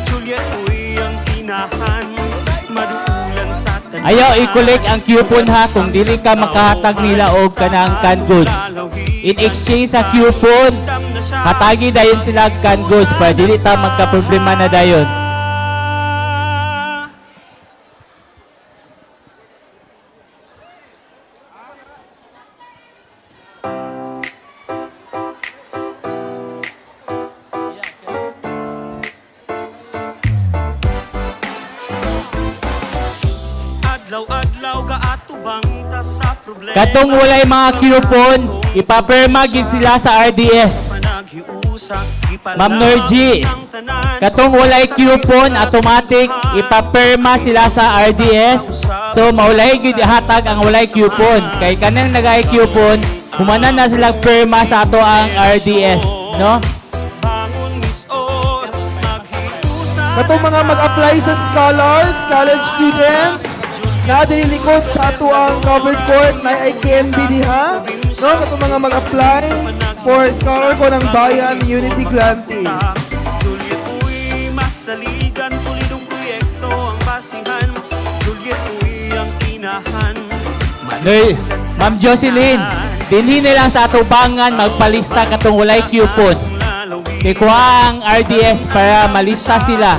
Juliet Uy ang inahan, maduulan sa tanan. Ayaw i-collect ang coupon ha kung dili ka makahatag nila og kanang canned goods. In exchange sa coupon, hatagi dayon sila og canned goods para dili ta magka-problema na dayon. Adlaw-adlaw gaatubang ta sa problema. Katong walay mga coupon, ipapirma gid sila sa RDS. Panaghiusa, Ma'am Norgie, katong walay coupon, automatic ipapirma sila sa RDS. So maulay gid hatag ang walay coupon. Kay kanang nagay coupon, humanan na sila pirma sa ato ang RDS, no? Bangon Miss Or, maghiusa. Katong mga mag-apply sa scholars, college students, na dililikod sa ato ang covered court na IKNB diha. No, katong mga mag-apply for scholar ko ng Bayan Unity Grantees. Juliet Uy, masaligan, pulidong proyekto ang basihan. Juliet Uy, ang inahan. Noy, Ma'am Jocelyn, dinhi na lang sa atubangan magpalista katong walay coupon. Kay kuha ang RDS para malista sila.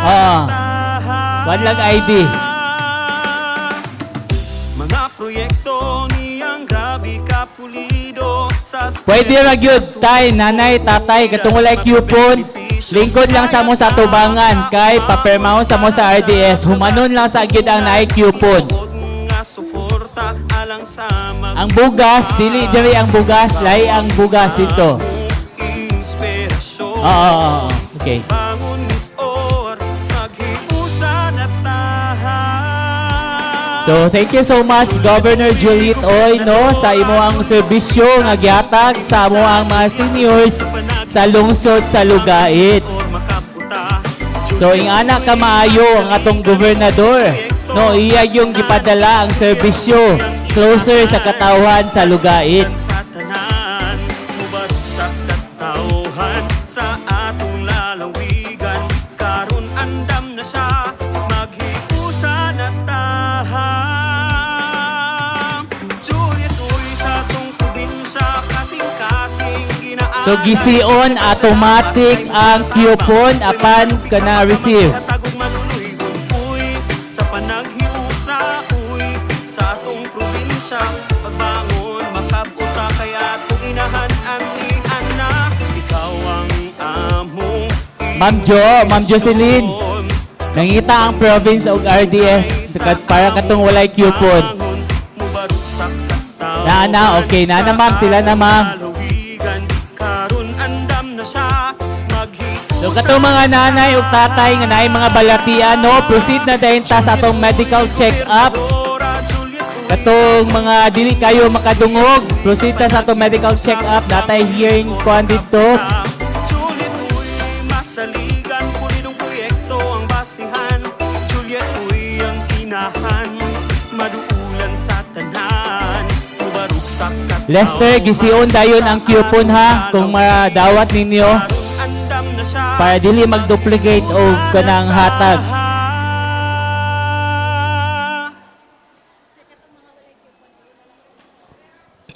Oo. Walang ID. Mga proyekto niyang grabe kapulido sa Pwede ra gyud tay, nanay, tatay katong walay coupon, Lingkod lang sa mo sa tubangan kay papirmahon sa mo sa RDS. Humanon lang sa gid ang naay coupon. Nga suporta alang sa mag Ang bugas, dili diri ang bugas, lahi ang bugas dito. Inspirasyon. Oo. Okay. Bangon Miss Or, maghiusa na ta. So, thank you so much, Governor Juliet Uy, no, sa imo ang serbisyo nga gihatag sa amo ang mga seniors sa lungsod sa Lugait. So, ingana ka maayo ang atong gobernador. No, iya yung gipadala ang serbisyo closer sa katawhan sa Lugait. Sa tanan, hubad sa katawhan sa atong lalawigan, karon andam na siya, maghiusa na ta. Juliet Uy sa atong probinsya, kasing-kasing ginaan. So, gision automatic ang coupon apan kana receive. Tagong maluluy uy sa panaghiusa uy sa atong probinsya, pagbangon makabuta kay atong inahan ang anak, ikaw ang among Ma'am Jo, Ma'am Jocelyn, nangita ang province og RDS para katong walay coupon. Na na, okay na na ma'am, sila na ma'am. Karon andam na siya, maghiusa. So katong mga nanay ug tatay nga naay mga balatian, no, proceed na dayon ta sa atong medical check-up. Katong mga dili kayo makadungog, proceed ta sa atong medical check-up, natay hearing kuan dito. Juliet Uy, masaligan, pulidong proyekto ang basihan. Juliet Uy, ang inahan, maduulan sa tanan, tubarok sa katawhan. Lester, gision dayon ang coupon ha kung madawat ninyo Andam na siya, para dili mag-duplicate og kanang hatag.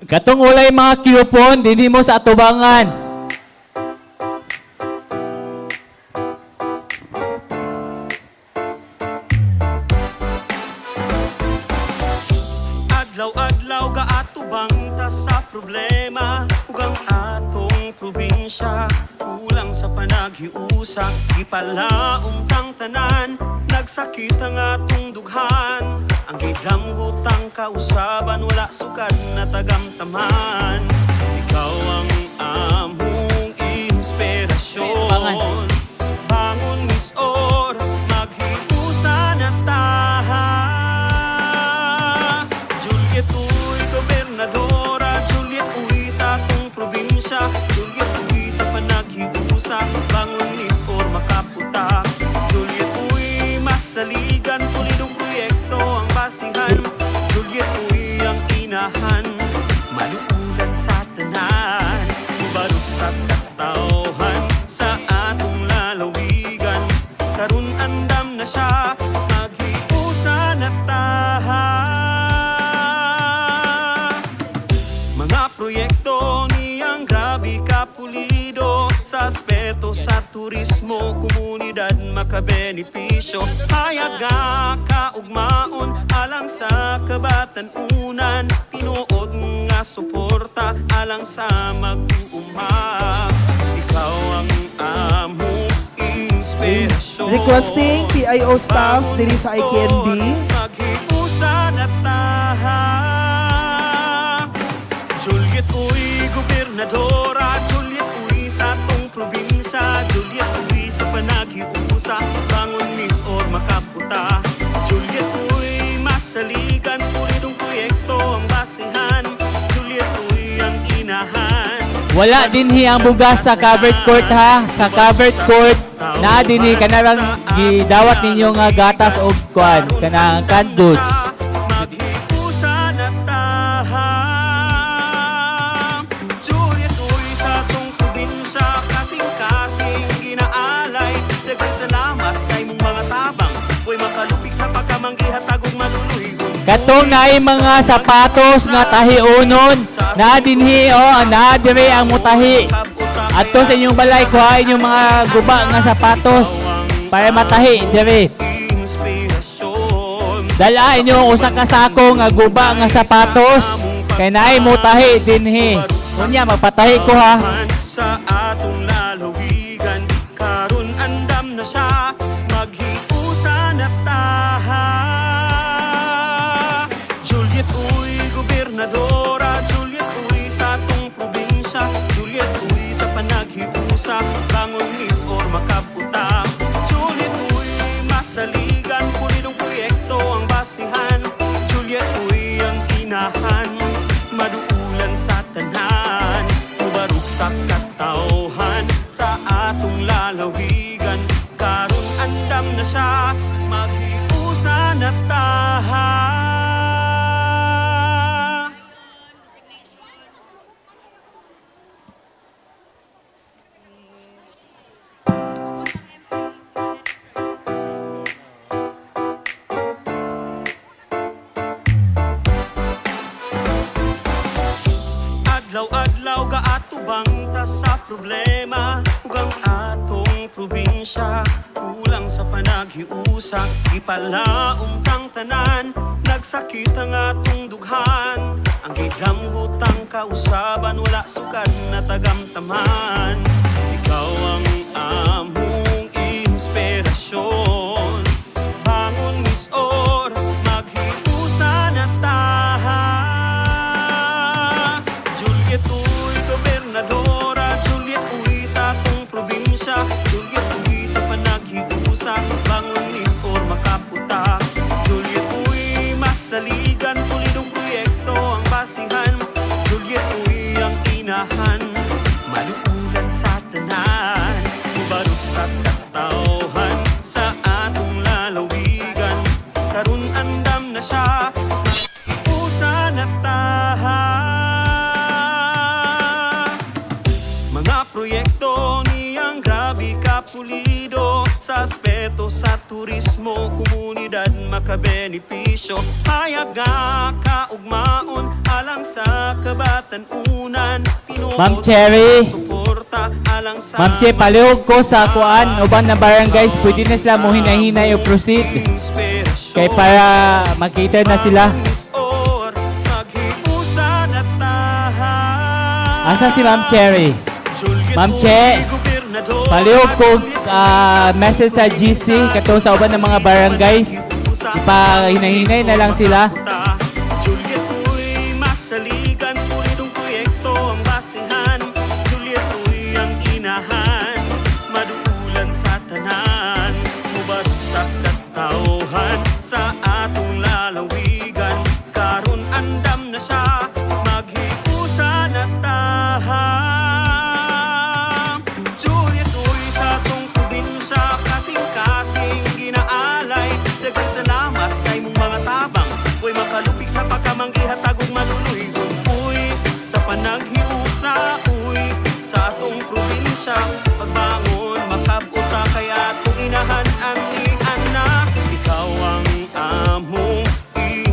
Katong walay mga coupon, dinhi mo sa atubangan. Adlaw-adlaw gaatubang ta sa problema ug ang atong probinsya kulang sa panaghiusa, gipalaom tang tanan, nagsakit ang atong dughan, ang gidamgutang kausaban, wala sukad na tagamtaman. Ikaw ang among inspirasyon. Bangan. Bangon Miss Or, maghiusa na ta. Juliet Uy, gobernadora. Juliet Uy, sa atong probinsya. Juliet Uy, sa panaghiusa. Bangon Miss Or, makaputa. Juliet Uy, masaligan, pulidong proyekto ang basihan. Juliet Uy, ang inahan, maluulan sa tanan, Ubarok sa katawhan sa atong lalawigan, karon andam na siya, maghiusa na ta. Mga proyekto niyang grabe kapulido, sa aspeto sa turismo, komunidad makabenepisyo. Hayag nga kaugmaon alang sa kabatan-unan, tinuod nga suporta alang sa mag-uuma. Ikaw ang among inspirasyon. Requesting PIO staff diri sa IKNB. Maghiusa na ta. Juliet Uy, gobernadora. Juliet Uy, sa atong probinsya. Juliet Uy, sa panaghiusa. Bangon Miss Or, makaputa. Juliet Uy, masaligan, pulidong proyekto ang basihan. Juliet Uy, ang inahan. Wala dinhi ang bugas sa covered court ha. Sa covered court na dinhi kanarang gidawat ninyo nga gatas og kuan kanang canned goods. Maghiusa na ta. Juliet Uy, sa atong probinsya, kasing-kasing ginaalay. Daghang salamat sa imong mga tabang, Uy makalupig sa pagkamanggihatag ug maluluy. Katong naay mga sapatos nga tahiunon na dinhi, oh, na dire ang mutahi. Adto sa inyong balay, kuha inyong mga guba nga sapatos para matahi dire. Inspirasyon. Dala inyo usa ka sako nga guba nga sapatos kay naay mutahi dinhi. Unya magpatahi ko ha. Sa atong lalawigan karon. na siya, maghiusa na ta. Juliet Uy, gobernadora. Juliet Uy, sa atong probinsya. Juliet Uy, sa panaghiusa. Bangon mis or makaputa. Juliet Uy, masaligan. Pulidong proyekto ang basihan. Juliet Uy, ang inahan. Maduulan sa tanan. Tubarok sa katauhan. Sa atong lalawigan. Karon andam na siya. Maghiusa na ta. Adlaw-adlaw gaatubang ta sa problema ug ang atong probinsya kulang sa panaghiusa. Ipalaom tang tanan, nagsakit ang atong dughan. Ang gidamgutang kausaban, wala sukad na tagamtaman. Ikaw ang among inspirasyon. Bangon Miss Or, maghiusa na ta. Juliet Uy, gobernadora. Juliet Uy, sa atong probinsya. Juliet Uy, sa panaghiusa. Bangon Miss Or, makaputa. Juliet Uy, masaligan. Pulidong proyekto ang basihan. Juliet Uy, ang inahan. Maluulan sa tanan. Ubarok sa katauhan. Sa atong lalawigan. Karun andam na siya. Usa na ta. Mga proyekto niyang grabe kapulido. Sa aspeto sa turismo, komunidad makabenepisyo. Hayag nga kaugmaon, alang sa kabatanunan. Tinuod Ma'am Cherry. Suporta alang sa Ma'am Che, palihog ko sa kuan uban na barangays, pwede na sila mo hinahinay o proceed. Inspirasyon. Kay para makita na sila. Or maghiusa na ta. Asa si Ma'am Cherry? Juliet Ma'am Che, Uy, gobernador. palihog ko message sa GC katong sa uban ng mga barangays. Ipahinahinay na lang sila. Juliet Uy, masaligan, pulidong proyekto ang basihan. Juliet Uy, ang inahan, maduulan sa tanan. Mubarok sa katauhan, sa atong lalawigan. Karon andam na siya, maghiusa na ta. Juliet Uy, sa atong probinsya, kasing-kasing ginaalay. Daghang salamat sa imong mga tabang. Uy, makalupig sa pagkamanggihatag ug maluluy. Uy, sa panaghiusa, uy, sa atong probinsya. Pagbangon, makabuta kay atong inahan ang anak. Ikaw ang among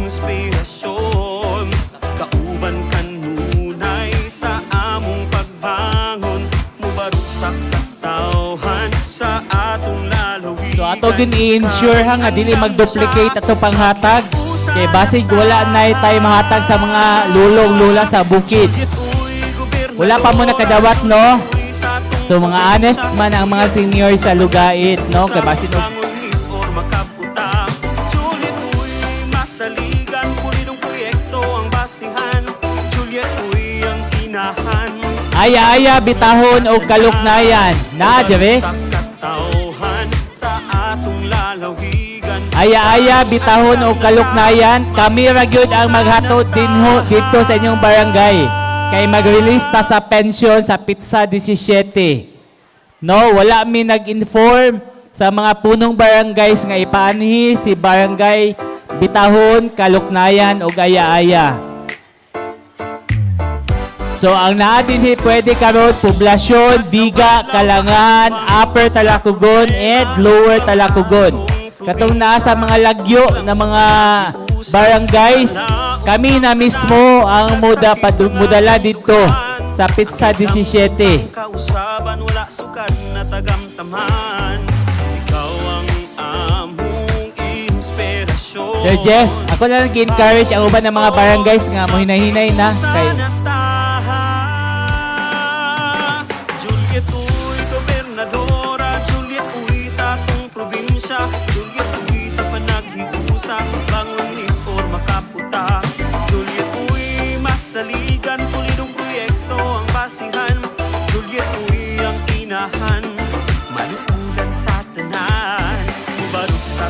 inspirasyon. Kauban kanunay sa among pagbangon. Mubarok sa katawhan sa atong lalawigan. So ato gyud i-ensure ha nga dili mag-duplicate ato panghatag. Kay basig wala na tay mahatag sa mga lulong lula sa bukid. Wala pa mo nakadawat, no? So mga honest man ang mga senior sa lugait, no? Kay basin og Bangon or makaputa. Juliet Uy, masaligan. Pulidong proyekto ang basihan. Juliet Uy, ang inahan. Aya-aya bitahon og kaluknayan. Na dire. Sa katauhan sa atong lalawigan. Aya-aya bitahon og kaluknayan. Kami ra gyud ang maghatod dinho dito sa inyong barangay. Kay mag-release ta sa pension sa Pizza 17. No, wala mi nag-inform sa mga punong barangays nga ipaanhi si Barangay Bitahon, Kaluknayan ug Aya-aya. So ang naa dinhi pwede karon poblasyon, Diga, Kalangan, Upper Talacugon and Lower Talacugon. Katong naa sa mga lagyo na mga barangays, kami na mismo ang muda mudala dito sa Pizza 17. Kausaban wala sukad na tagamtaman. Ikaw ang among inspirasyon. Sir Jeff, ako na lang gi-encourage ang uban ng mga barangays nga mohinahinay na kay Juliet Uy, gobernadora. Juliet Uy, sa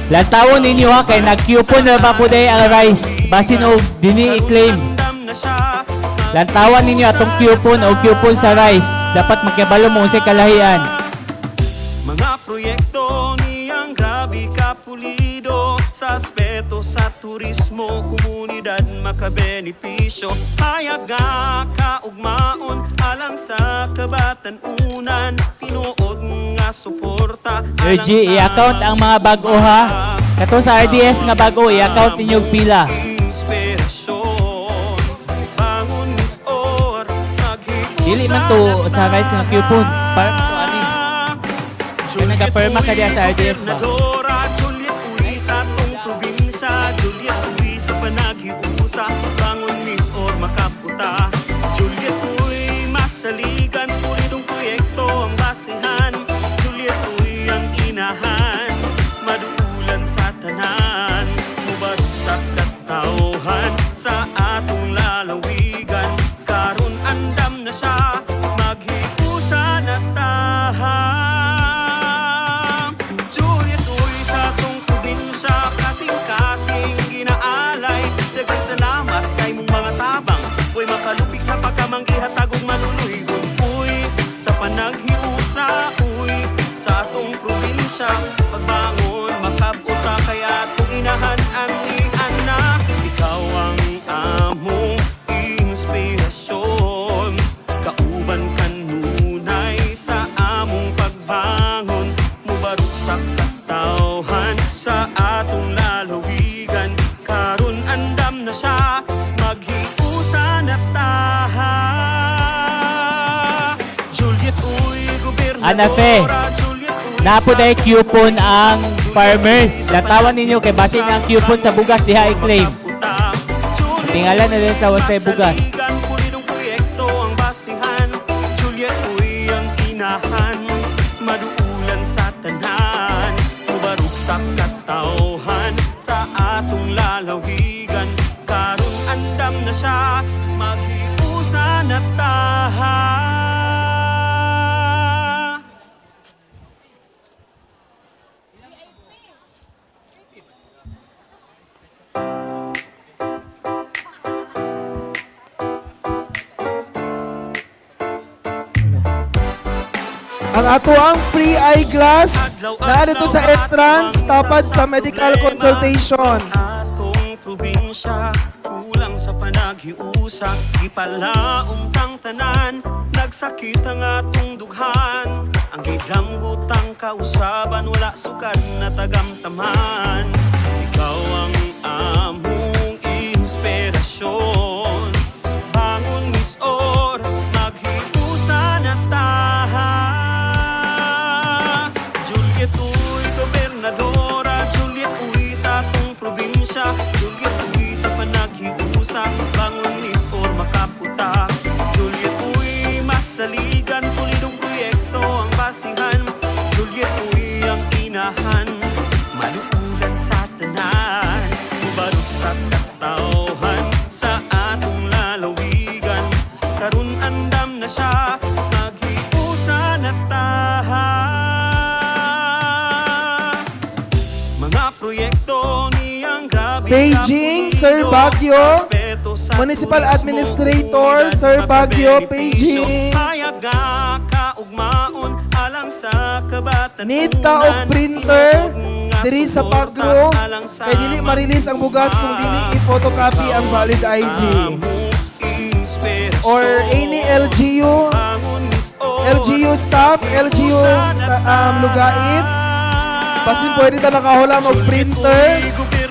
Lantawon ninyo ha, kay nag-coupon na ba po day ang rice. Basin og dini i-claim. Andam na siya. Lantawan ninyo atong coupon o coupon sa rice. Dapat magkabalo mo unsay kalahian. Mga proyekto niyang grabe kapulido. Sa aspeto sa turismo, komunidad makabenepisyo. Hayag nga kaugmaon alang sa kabatan-unan. Tinuod nga suporta alang G, sa i-account ang mga bag-o ha. Kato sa RDS nga bag-o, i-account ninyo og pila. Inspirasyon. Bangon Miss Or, maghiusa Dili man to sa rice nga coupon. Para man to ani. Kaya nagka-perma ka diya sa RDS ba? Gobernadora Juliet Uy sa atong probinsya. Juliet Uy sa panaghiusa. Bangon Miss Or makaputa. Juliet Uy masaligan. Pulidong proyekto ang basihan. Juliet Uy ang inahan. Maduulan sa tanan. Mubarok sa katauhan. Sa atong lalawigan. Karon andam na siya. Maghiusa na ta. Juliet Uy sa atong probinsya. Kasing-kasing ginaalay. Daghang salamat sa imong mga tabang. Uy makalupig sa pagkamanggihatag ug maluluhigon. Uy sa panaghiusa. Uy sa atong probinsya. Pagbangon makabuta kay atong inahan ang anak. Ikaw ang among inspirasyon. Kauban kanunay sa among pagbangon. Mubarok sa katawhan sa atong lalawigan. Karon andam na siya, maghiusa na ta. Juliet Uy, gobernadora. Ana Fe, Juliet Uy, Napo sa day coupon ang farmers. Lantawan ninyo kay basin ang coupon sa bugas diha i-claim. Tingala na din sa wasay bugas. Masaligan, pulidong proyekto ang basihan. Juliet Uy ang inahan. Maduulan sa tanan. Tubarok sa katauhan. Sa atong lalawigan. Karon andam na siya. Maghiusa na ta. Ang ato ang free eyeglass naa dito sa entrance tapad sa medical consultation. Atong probinsya kulang sa panaghiusa. Gipalaom tang tanan, nagsakit ang atong dughan. Ang gidamgutang kausaban, wala sukad na tagamtaman. Ikaw ang among inspirasyon. Bangon Miss Or, maghiusa na ta. Juliet Uy, gobernadora. Juliet Uy sa atong probinsya. Juliet Uy sa panaghiusa. Bangon Miss Or makaputa. Juliet Uy masaligan. Pulidong proyekto ang basihan. Juliet Uy ang inahan. Maluulan sa tanan. Ubarok sa katauhan. Sa atong lalawigan. Karun andam na siya. Maghiusa na ta. Mga proyekto niyang grabe Beijing, kapulido. Sir Baguio. Sa aspeto sa Municipal turismo, Administrator, komunidad Sir Baguio, makabenepisyo. Beijing. Hayag nga kaugmaon alang sa kabatan. Need ta og printer diri sa Pagro kay dili ma-release ang bugas kung dili i-photocopy ang valid ID or any LGU, LGU staff, LGU Lugait. Basin pwede ta makahula og printer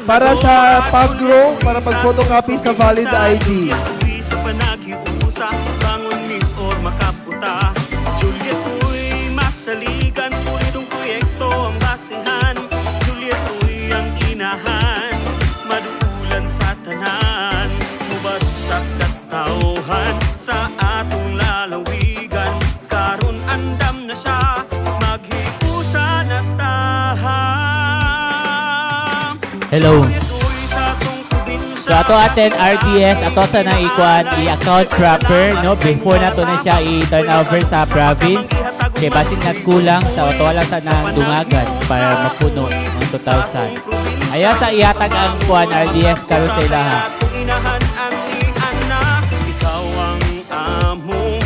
para sa Pagro para pag-photocopy sa valid ID. Uy sa panaghiusa, bangon Miss Or makaputa. Juliet Uy masaligan, pulidong proyekto ang basihan. Juliet Uy ang inahan, maduulan sa tanan. Mubarok sa katauhan, sa atong lalawigan. Karon andam na siya, maghiusa na ta. Hello. Juliet Uy sa atong probinsya. So ato atin RDS ato sa na ikuan i-account proper no before nato na siya i-turn over sa province kay basin nagkulang sa ato lang sa nang dungagan para mapuno ang 2,000. Ayaw sa ihatag ang kuan RDS karon sa ilaha. Atong inahan ang anak. Ikaw ang among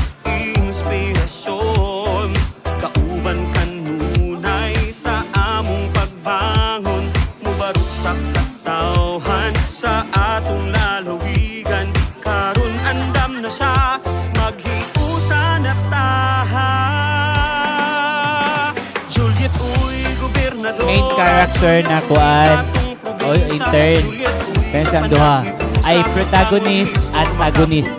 inspirasyon. Kauban kanunay sa among pagbangon. Mubarok sa katawhan sa atong lalawigan. Karon andam na siya, maghiusa na ta. Juliet Uy, gobernador. Main character na kuan o intern kaya silang duha ay protagonist, antagonist.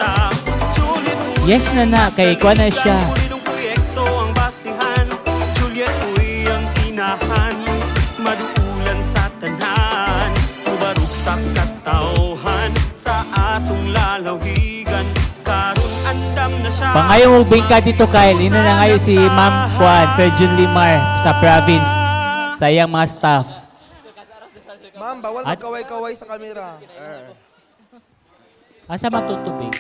Yes na na kay kuan na siya. Pulinong proyekto ang basihan. Juliet Uy ang inahan. Maduulan sa tanan. Tubarok sa katauhan. Sa atong lalawigan. Karon andam na siya. Pangayo mo bingka dito Kyle, ina na ngayon si Ma'am Kuan, Sir Jun Limar sa province sa iyang mga staff. Ma'am, bawal magkaway-kaway sa camera. Eh. Asa matutubig?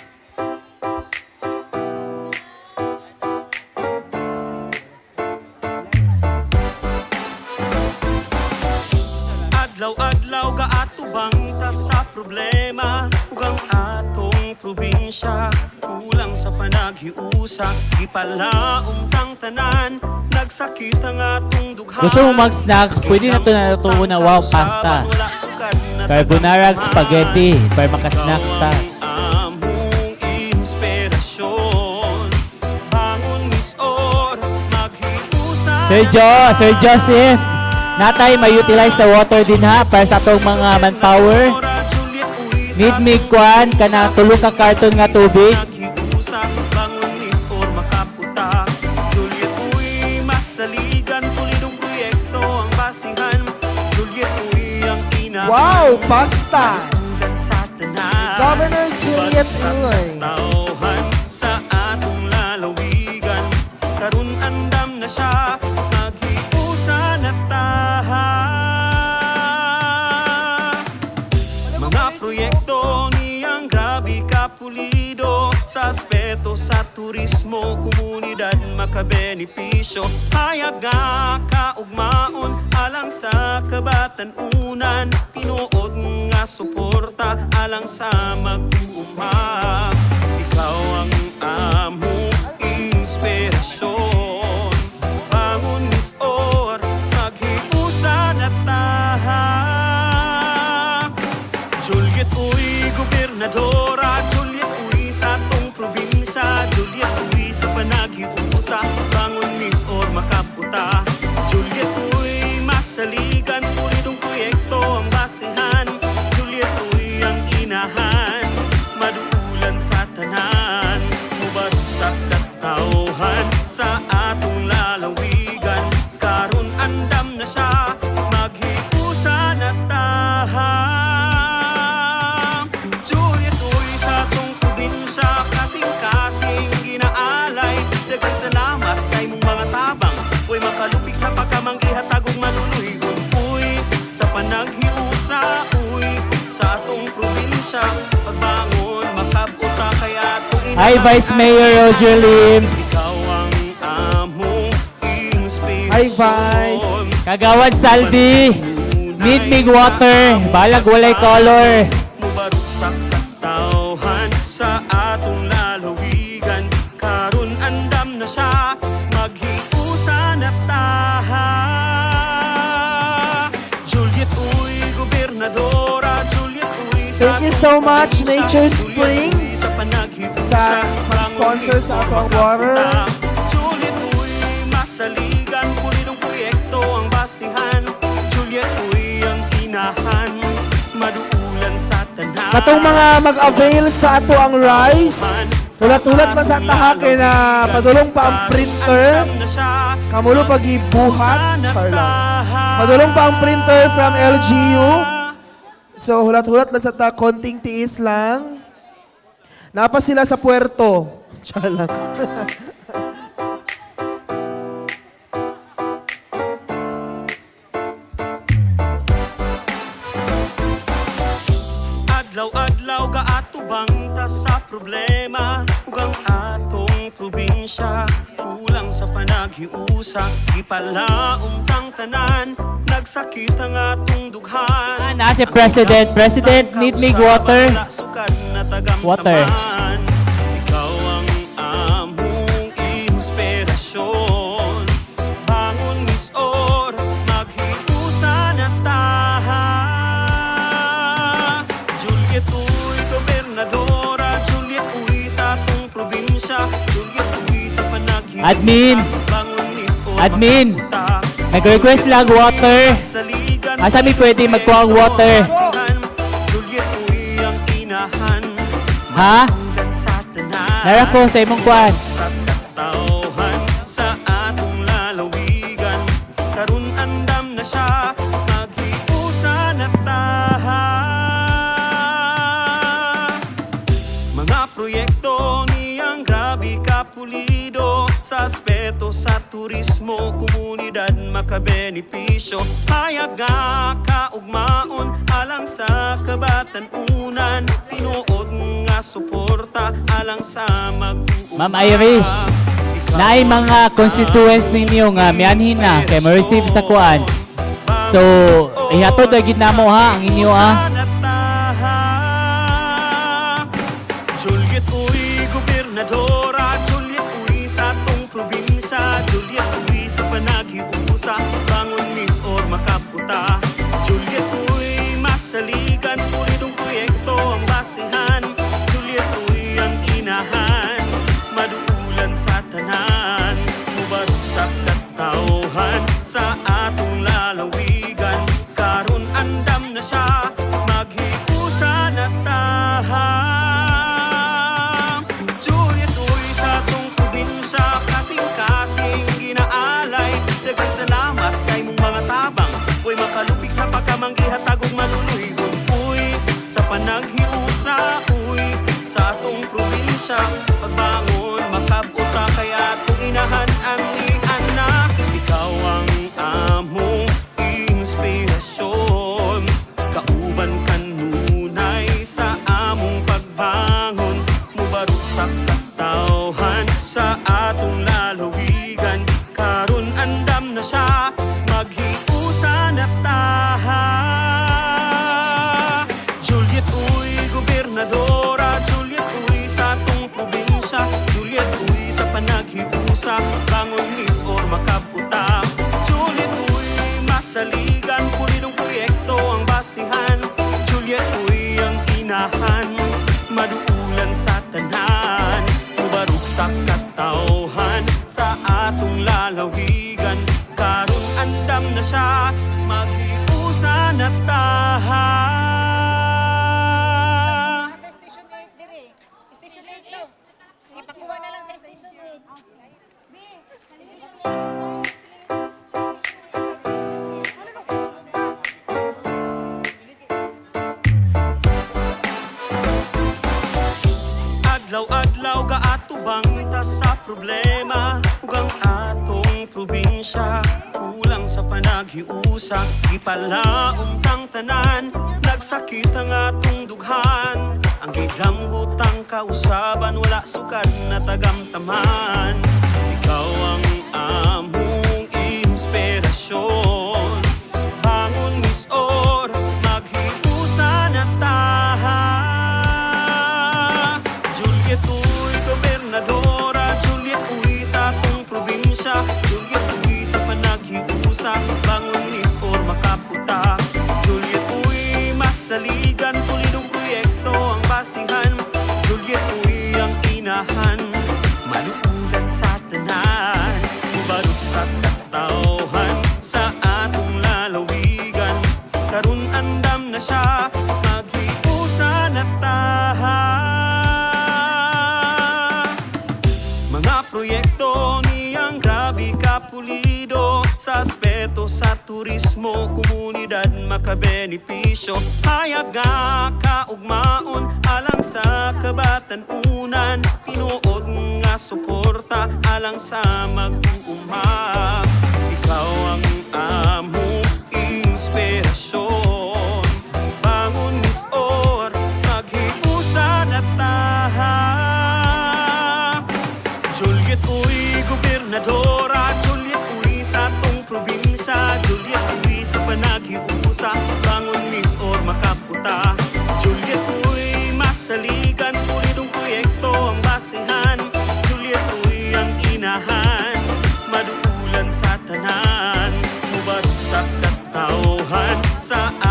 Adlaw-adlaw gaatubang ta sa problema ug ang atong probinsya kulang sa panaghiusa. Gipalaom tang tanan, nagsakit ang atong dughan. Gusto mo mag-snacks, pwede na to na tuo na wow pasta. Carbonara, spaghetti, para maka-snacks ta. Among inspirasyon. Bangon Miss Or, maghiusa. Sir Jo, Sir Joseph, natay may-utilize sa water din ha para sa atong mga manpower. Need mig kuan kana tulo ka karton nga tubig. Naghiusa, bangon Miss Or makaputa. Juliet Uy, masaligan, pulidong proyekto ang basihan. Juliet Uy ang inahan. Wow, pasta! Ulan sa tanan. Governor Juliet Uy. Tauhan sa atong lalawigan. Karun andam na siya, maghiusa na ta. Mga proyekto niyang grabe kapulido. Sa aspeto sa turismo, komunidad makabenepisyo. Hayag nga kaugmaon, alang sa kabatanunan. Tinuod nga suporta, alang sa mag-uuma. Ikaw ang among inspirasyon. Bangon Miss Or, maghiusa na ta. Juliet Uy, gobernadora. Juliet Uy, sa atong probinsya. Juliet Uy, sa panaghiusa. Bangon Miss Or makaputa. Juliet Uy, masaligan. Pulidong proyekto ang basihan. Juliet Uy, ang inahan. Maduulan sa tanan. Mubad sa katauhan. Sa atong lalawigan. Karon andam na siya, maghiusa na ta. Juliet Uy, sa atong probinsya, kasing-kasing ginaalay. Daghang salamat sa imong mga tabang. Uy, makalupig sa pagkamanggihatag ug maluluhigon. Uy, sa panaghiusa, uy, sa atong probinsya. Pagbangon, makabuta kay atong Hi Vice Mayor Roger Lim. Ikaw ang among inspirasyon. Hi, Vice. Kagawad Saldi. Need mig water, balag walay color. Mubarok sa katawhan sa atong lalawigan. Karon andam na siya, maghiusa na ta. Juliet Uy, gobernadora. Juliet Uy, sa Thank you so atong much, probinsya. Nature Juliet Spring, Uy, sa panaghiusa. sa mag-sponsor sa atong water. Juliet Uy, masaligan, pulidong proyekto ang basihan. Juliet Uy, ang inahan, maduulan sa tanan. Katong mga mag-avail sa ato ang rice, hulat-hulat man sa taha kay na padulong pa ang printer. Kamulo pagibuhat, char lang. Padulong pa ang printer from LGU. So hulat-hulat lang sa ta, konting tiis lang. Napa sila sa puerto. Char lang. Adlaw-adlaw gaatubang ta sa problema ug ang atong probinsya kulang sa panaghiusa. Gipalaom tang tanan. Nagsakit ang atong dughan. Ah, naa si President. President, need me water. Wala sukad na tagamtaman. Water. Ikaw ang among inspirasyon. Bangon MisOr, maghiusa na ta. Juliet Uy, gobernadora. Juliet Uy, sa atong probinsya. Juliet Uy, sa panaghiusa. Admin. Bangon MisOr, Admin. makabuta. Nag-request lang water. Saligan, Asa mi pwede magkuha og water? Juliet Uy, ang inahan. Ha? Ulan sa tanan. Nara ko sa imong kuan. Sa katauhan sa atong lalawigan, karon andam na siya, maghiusa na ta. Mga proyekto niyang grabe kapulido. Sa aspeto sa turismo, komunidad makabenepisyo. Hayag nga kaugmaon alang sa kabatan-unan. Tinuod nga suporta alang sa mag-uuma. Ma'am Irish, naay mga constituents ninyo nga mianhin na kay ma-receive sa kuan. So, ihatod ra gid namo ha ang inyo ha. Juliet Uy, gobernadora. Juliet Uy, sa atong probinsya. Juliet Uy, sa panaghiusa. Bangon MisOr makaputa. Juliet Uy, masaligan. Pulidong proyekto ang basihan. Juliet Uy, ang inahan. Maduulan sa tanan. Mubarok sa katauhan sa atong lalawigan. Karon andam na siya, maghiusa na ta. Juliet Uy, sa atong probinsya, kasing-kasing ginaalay. Daghang salamat sa imong mga tabang. Uy, makalupig sa pagkamanggihatag og maluluy-on. Uy, sa panaghiusa, uy, sa atong probinsya. Pagbangon, makabuta kay atong inahan ang anak. Ikaw ang among inspirasyon. Kauban kanunay sa among pagbangon. Mubarok sa katawhan sa atong lalawigan. Karon andam na siya, maghiusa na ta. Juliet Uy, gobernadora. Juliet Uy, sa atong probinsya. Juliet Uy, sa panaghiusa. Bangon MisOr makaputa. Juliet Uy, masaligan. Pulidong proyekto ang basihan. Juliet Uy, ang inahan. Maduulan sa tanan. Mubarok sa katauhan sa atong lalawigan. Karon andam na siya, maghiusa na ta. Sa Station 8 dire. Station 8 to. Ipakuha na lang sa Station 8. Adlaw-adlaw gaatubang ta sa problema ug ang atong probinsya kulang sa panaghiusa. Gipalaom tang tanan, nagsakit ang atong dughan. Ang gidamgutang kausaban, wala sukad na tagamtaman. Ikaw ang among inspirasyon. Bangon MisOr, maghiusa na ta. Juliet Uy, gobernadora. Juliet Uy, sa atong probinsya. Juliet Uy, sa panaghiusa. Bangon MisOr makaputa. Juliet Uy, masaligan. Pulidong proyekto ang basihan. Juliet Uy, ang inahan. Maluulan sa tanan. Mubarok sa katauhan sa atong lalawigan. Karon andam na siya, maghiusa na ta. Mga proyekto niyang grabe kapulido. Sa aspeto sa turismo, komunidad makabenepisyo. Hayag nga kaugmaon alang sa kabatan-unan. Tinuod nga suporta alang sa mag-uuma. Ikaw ang among inspirasyon. Bangon MisOr, maghiusa na ta. Juliet Uy, gobernadora. Juliet Uy, sa atong probinsya. Juliet Uy, sa panaghiusa. Sa katawhan sa